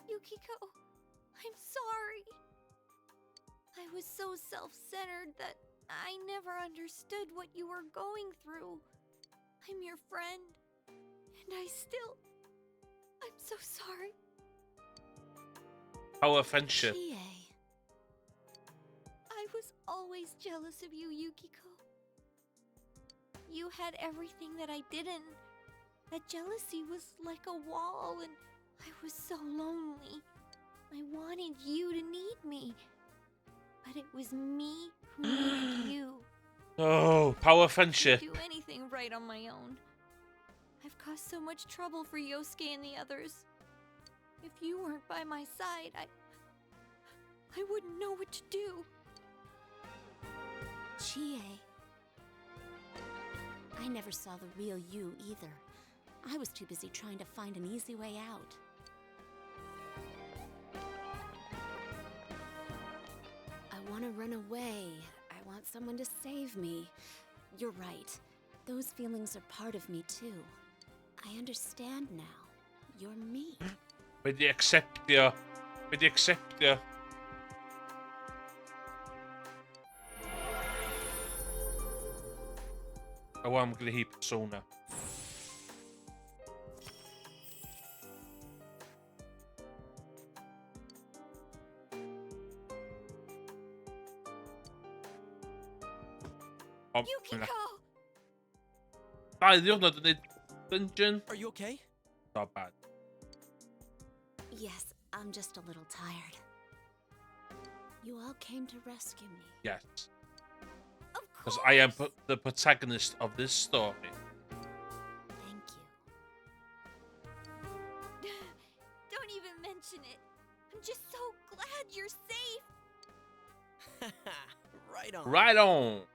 Yukiko, I'm sorry. I was so self-centered that I never understood what you were going through. I'm your friend, and I still. I'm so sorry. Our friendship. Chie. I was always jealous of you, Yukiko. You had everything that I didn't. That jealousy was like a wall, and I was so lonely. I wanted you to need me. But it was me who needed you. Oh, power I friendship. can't do anything right on my own. I've caused so much trouble for Yosuke and the others. If you weren't by my side, I wouldn't know what to do. Chie. I never saw the real you either. I was too busy trying to find an easy way out. I want to run away. I want someone to save me. You're right. Those feelings are part of me too. I understand now. You're me. Mae di acceptio. Mae di acceptio. A wan mae gyda hi persona. O, Yukiko! Dau ddiwrnod yn neud dungeon. Are you okay? Not bad. Yes, I'm just a little tired. You all came to rescue me. Yes. Of Because course! I am the protagonist of this story. Thank you. Don't even mention it. I'm just so glad you're safe. Right on. Right on.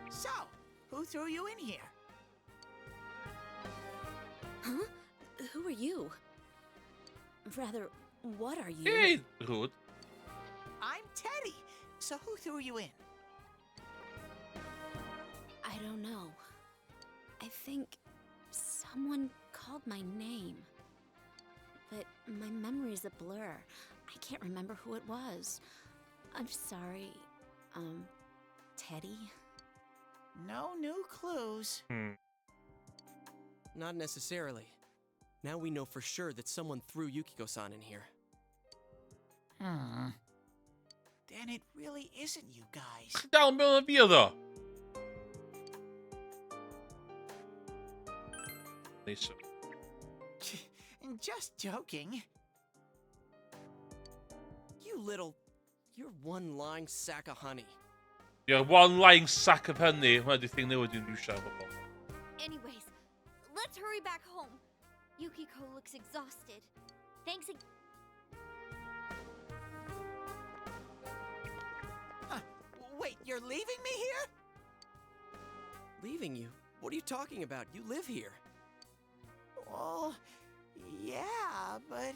So, who threw you in here? Huh? Who are you? Rather, what are you? Hey, goed. I'm Teddy. So who threw you in? I don't know. I think someone called my name. But my memory's a blur. I can't remember who it was. I'm sorry. Teddy? No new clues. Not necessarily. Now we know for sure that someone threw Yukiko-san in here. Then it really isn't you guys. Dal mewn y fi oedd o. Neis. Just joking. You little... You're one lying sack of honey. You're one lying sack of honey. Hwnna di thing newydd dwi'n iwsio efo bobl. Anyways, let's hurry back home. Yukiko looks exhausted. Thanks again. Huh. Wait, you're leaving me here? Leaving you? What are you talking about? You live here. Well, yeah, but...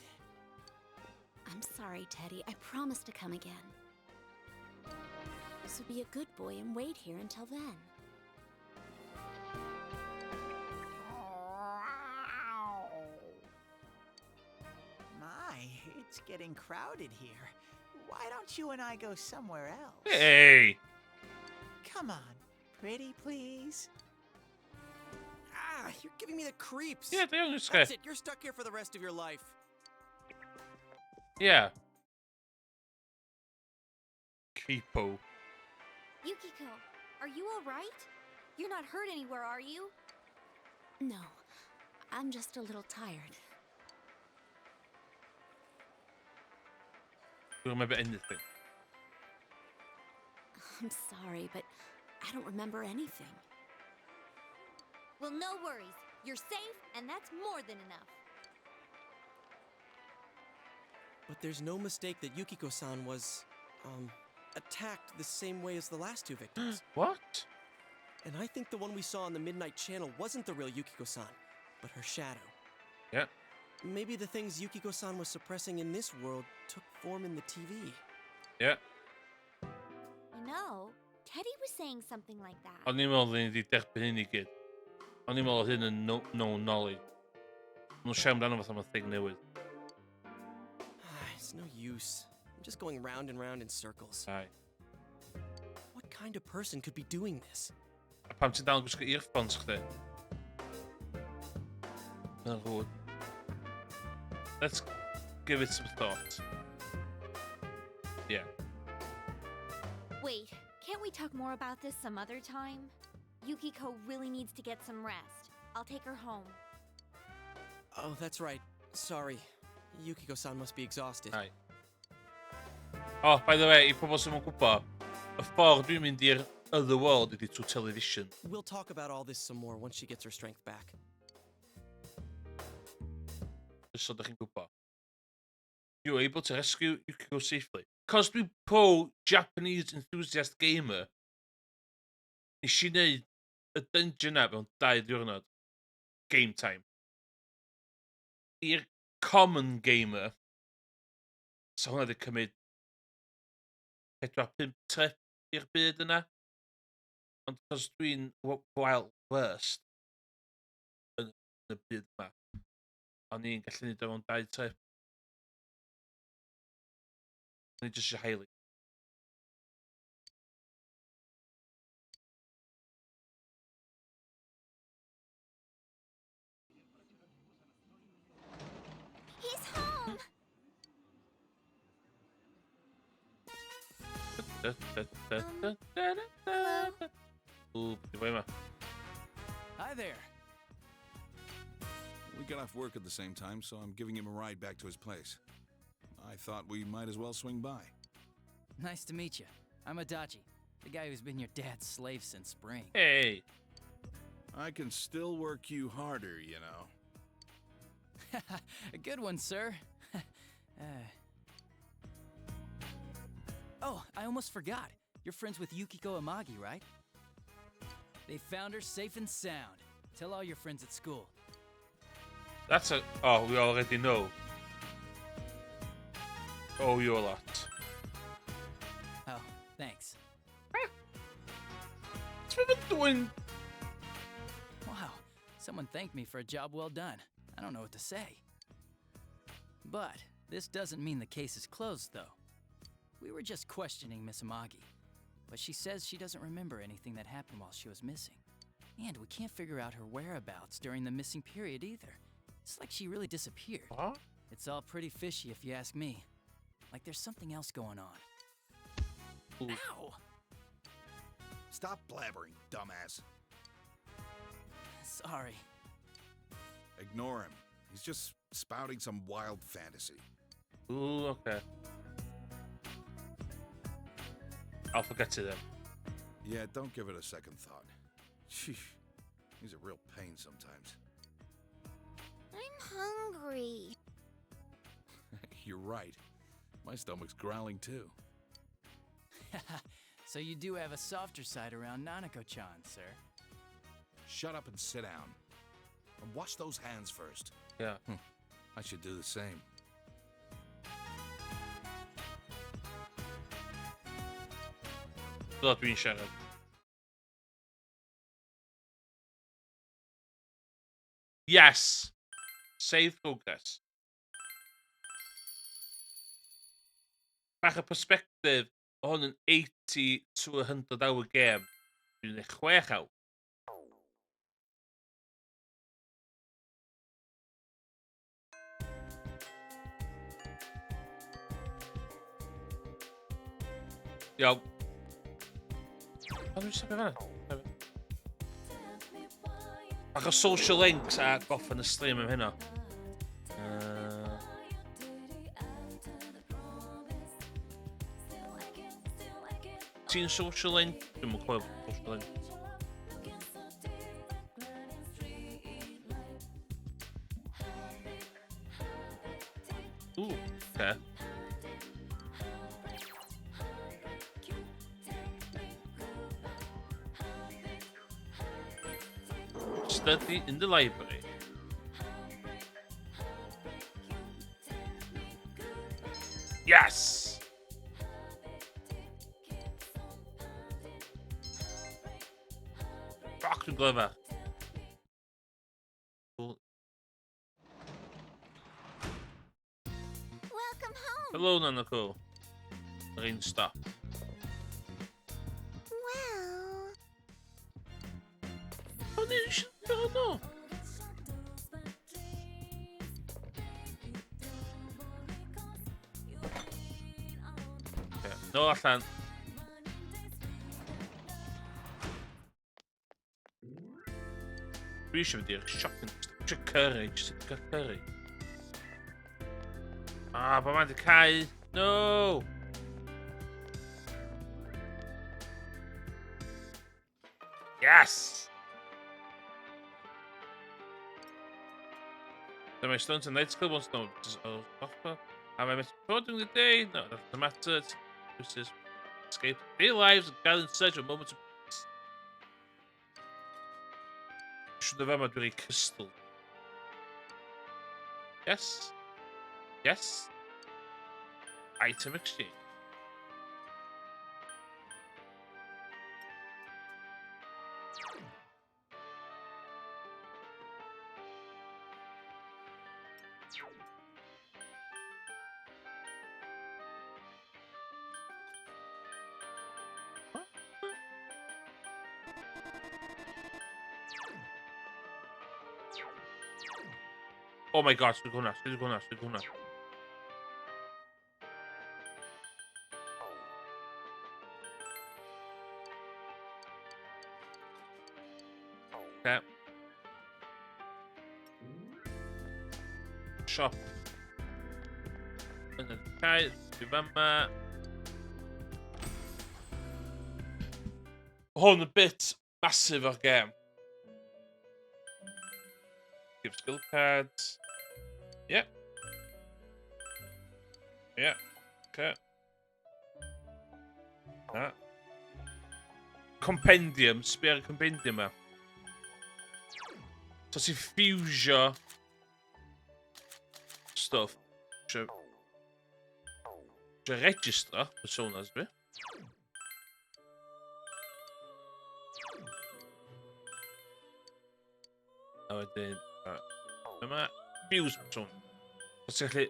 I'm sorry, Teddy. I promise to come again. So be a good boy and wait here until then. My, it's getting crowded here. Why don't you and I go somewhere else? Hey! Come on, pretty please. Ah, you're giving me the creeps. Yeah, they only just That's it. You're stuck here for the rest of your life. Yeah. Creepo. Yukiko, are you all right? You're not hurt anywhere, are you? No, I'm just a little tired. Don't remember anything. I'm sorry, but I don't remember anything. Well, no worries. You're safe, and that's more than enough. But there's no mistake that Yukiko-san was, attacked the same way as the last two victims. What? And I think the one we saw on the Midnight Channel wasn't the real Yukiko-san, but her shadow. Yeah. Maybe the things Yukiko-san was suppressing in this world took form in the TV. Yeah. You know, Teddy was saying something like that. O'n i'n meddwl ni wedi derbyn hyn i gyd. O'n i'n meddwl oedd hyn yn no, known knowledge. Nhw'n siarad amdano fatha ma'n thing newydd. It's no use. I'm just going round and round in circles. Aye. What kind of person could be doing this? A pam ti'n dal yn gwisgo earphones chdi? Mae'n rhwyd. Let's give it some thought. Yeah. Wait, can't we talk more about this some other time? Yukiko really needs to get some rest. I'll take her home. Oh, that's right. Sorry. Yukiko-san must be exhausted. Aye. Oh, by the way, i pobl sy'n yn gwybod, y ffordd dwi'n mynd i'r other world ydy trwy television. We'll talk about all this some more once she gets her strength back. Just so ydych chi'n gwybod. You were able to rescue Yukiko safely. Cos dwi'n pro Japanese enthusiast gamer, nes i wneud y dungeon na mewn dau diwrnod. Game time. I'r common gamer, so hwnna wedi cymryd 4-5 trip i'r byd yna. Ond cos dwi'n well versed yn y byd yma, o'n i'n gallu neud o mewn dau trip. O'n i jyst eisiau highlight. He's home! Da, da, da, da, da, da, da. Ww, di boi yma. Hi there. We got off work at the same time, so I'm giving him a ride back to his place. I thought we might as well swing by. Nice to meet you. I'm Adachi, the guy who's been your dad's slave since spring. Hey! I can still work you harder, you know. A good one, sir. Oh, I almost forgot. You're friends with Yukiko Amagi, right? They found her safe and sound. Tell all your friends at school. That's a... Oh, we already know. Oh, you're lot. Oh, thanks. What's we been doing? Wow, someone thanked me for a job well done. I don't know what to say. But this doesn't mean the case is closed, though. We were just questioning Miss Amagi, but she says she doesn't remember anything that happened while she was missing. And we can't figure out her whereabouts during the missing period either. It's like she really disappeared. What? It's all pretty fishy if you ask me. Like there's something else going on. Ooh. Ow! Stop blabbering, dumbass. Sorry. Ignore him. He's just spouting some wild fantasy. Ooh, okay. I'll forget it then. Yeah, don't give it a second thought. Sheesh. He's a real pain sometimes. I'm hungry. You're right. My stomach's growling too. So you do have a softer side around Nanako-chan, sir. Shut up and sit down. And wash those hands first. Yeah. I should do the same. Fel dwi'n siarad. Yes! Save progress. Bach o perspective, o hwn yn 80 to 100 hour game. Dwi'n ei 6 awr. Iawn. O, dwi'n sefyll fan'na. Bach o social links a goffen y stream am hynna. Ti'n social link? Dwi'm yn cofio social link. Study in the library. Yes! Fuck, dwi'n glyfar. Cool. Welcome home. Hello, Nanako. Rain stop. Well, O, ni eisiau dod o. Nôl allan. Dwi eisiau mynd i'r shopping. Dwi eisiau curry, jyst i gael curry. Ah, pa mae'n di cau? No! Yes! Then my stones and nightclub wants to know just oh, offer. Have I met before during the day? No, that doesn't matter. It's this escape their lives and gather in search of moments of peace. Should have had really crystal. Yes. Yes. Item exchange. Oh my god, sut hwnna, sut hwnna, sut hwnna. Okay. Shop. Yn y cae, dwi fama. Hwn yn bit massive o'r gem. Give skill cards. Yep. Yeah. Okay. Na. Compendium, sbio ar y compendium yma. So ti'n ffiwsio stuff. Isio registro personas fi. A wedyn, dyma fuse persona. Os ti'n gallu...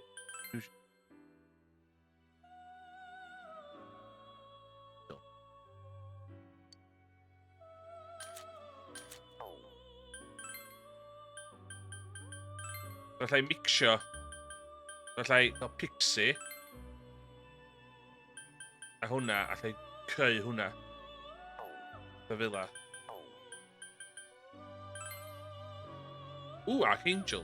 Gallai mixio. Gallai gael pixie. A hwnna, allai creu hwnna. Fel la. Ooh, Archangel.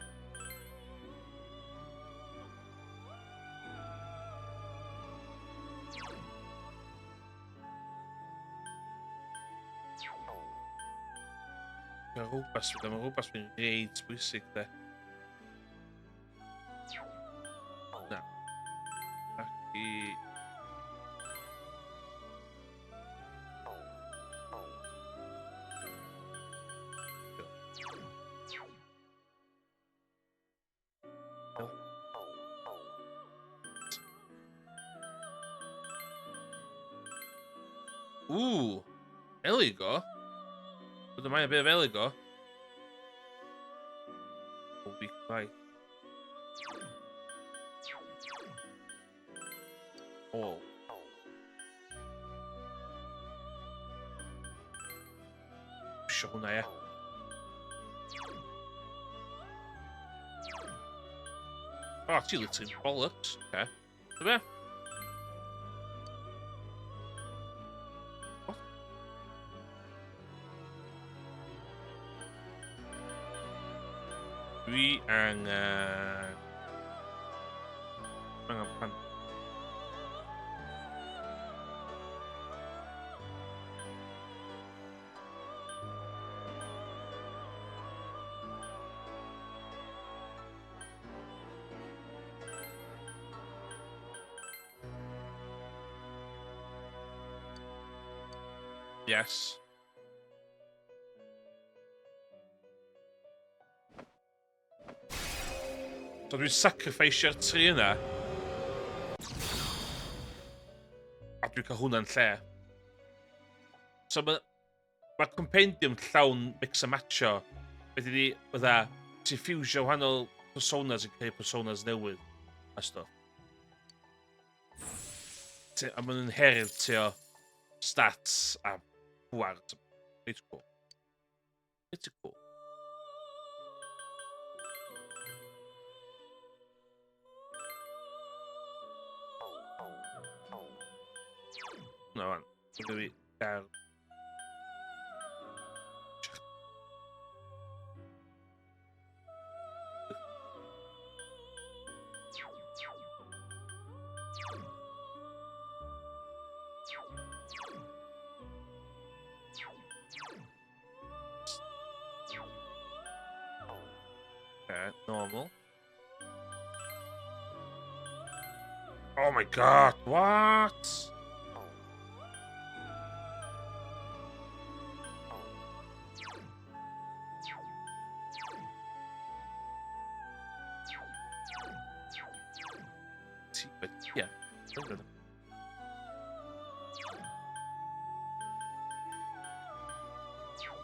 Mae rhywbeth, mae rhywbeth fi'n reit bwysig de. Na. Ac i... Ooh, Eligo. But there might be a bit of Eligo. Oh, be quiet. Oh. Isio hwnna, ie. Oh, ti literally bollocks. Okay. So be? What? Dwi angen... Angen pan... Yes. So dwi'n sacrificeio'r tri yna. A dwi'n cael hwnna'n lle. So mae ma compendium llawn mix a matcho. Beth ydi, fydda, ti'n ffiwsio wahanol personas yn creu personas newydd a stuff. A maen nhw'n inheritio stats a pŵar. It's cool. It's cool. Na fan. Dwi'n gael Okay, normal. Oh my god, what? Yeah.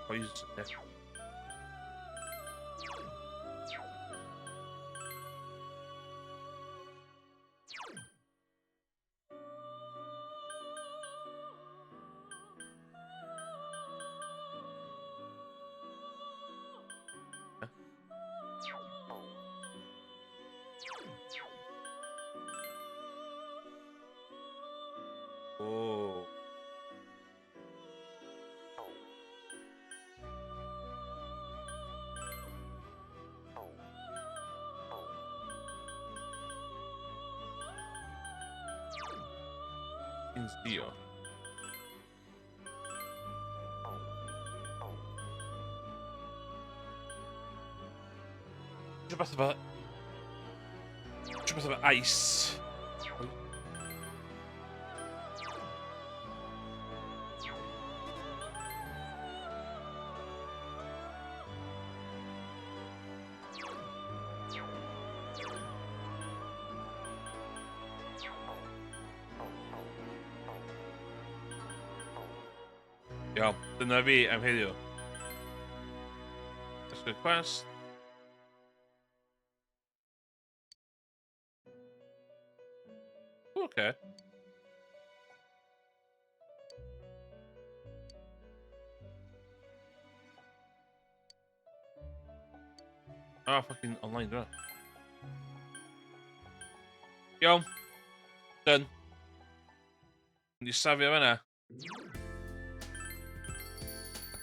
Poison. Yeah. Oh. Indio. Rhywbeth efo... Rhywbeth efo ice. Iawn, dyna fi am heddiw. Let's go quest. Okay. Ah, fucking online, dwi'n Iawn. Done. Mynd i safio fanna.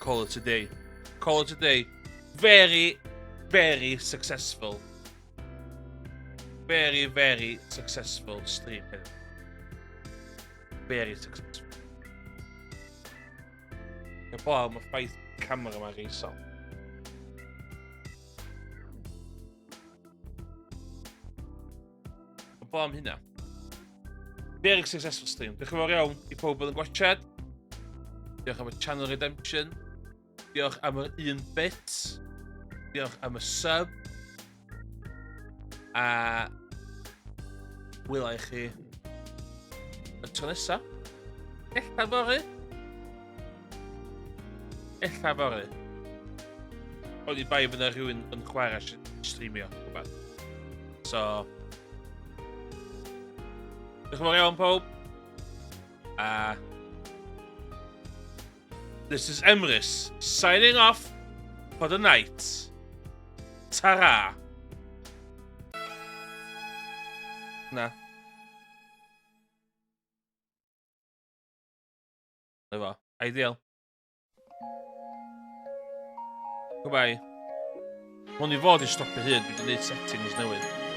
Call it a day. Call it a day. Very, very successful. Very, very successful stream heddiw. Very successful. Heblaw am y ffaith camera ma'n reisol. Heblaw am hynna. Very successful stream. Diolch yn fawr iawn i pob oedd yn gwachad. Diolch am y channel redemption. Diolch am yr un bit. Diolch am y sub. A wela i chi y tro nesa. Ella fory. Ella fory. Oni bai fydd yna rhywun yn chwarae streamio, rhywbeth. So, diolch yn fawr iawn pawb. A this is Emrys signing off for the night. Ta-ra! Na. Na fo. Ideal. Goodbye. Hwn i fod i stopio hyn, dwi wedi gwneud settings newydd.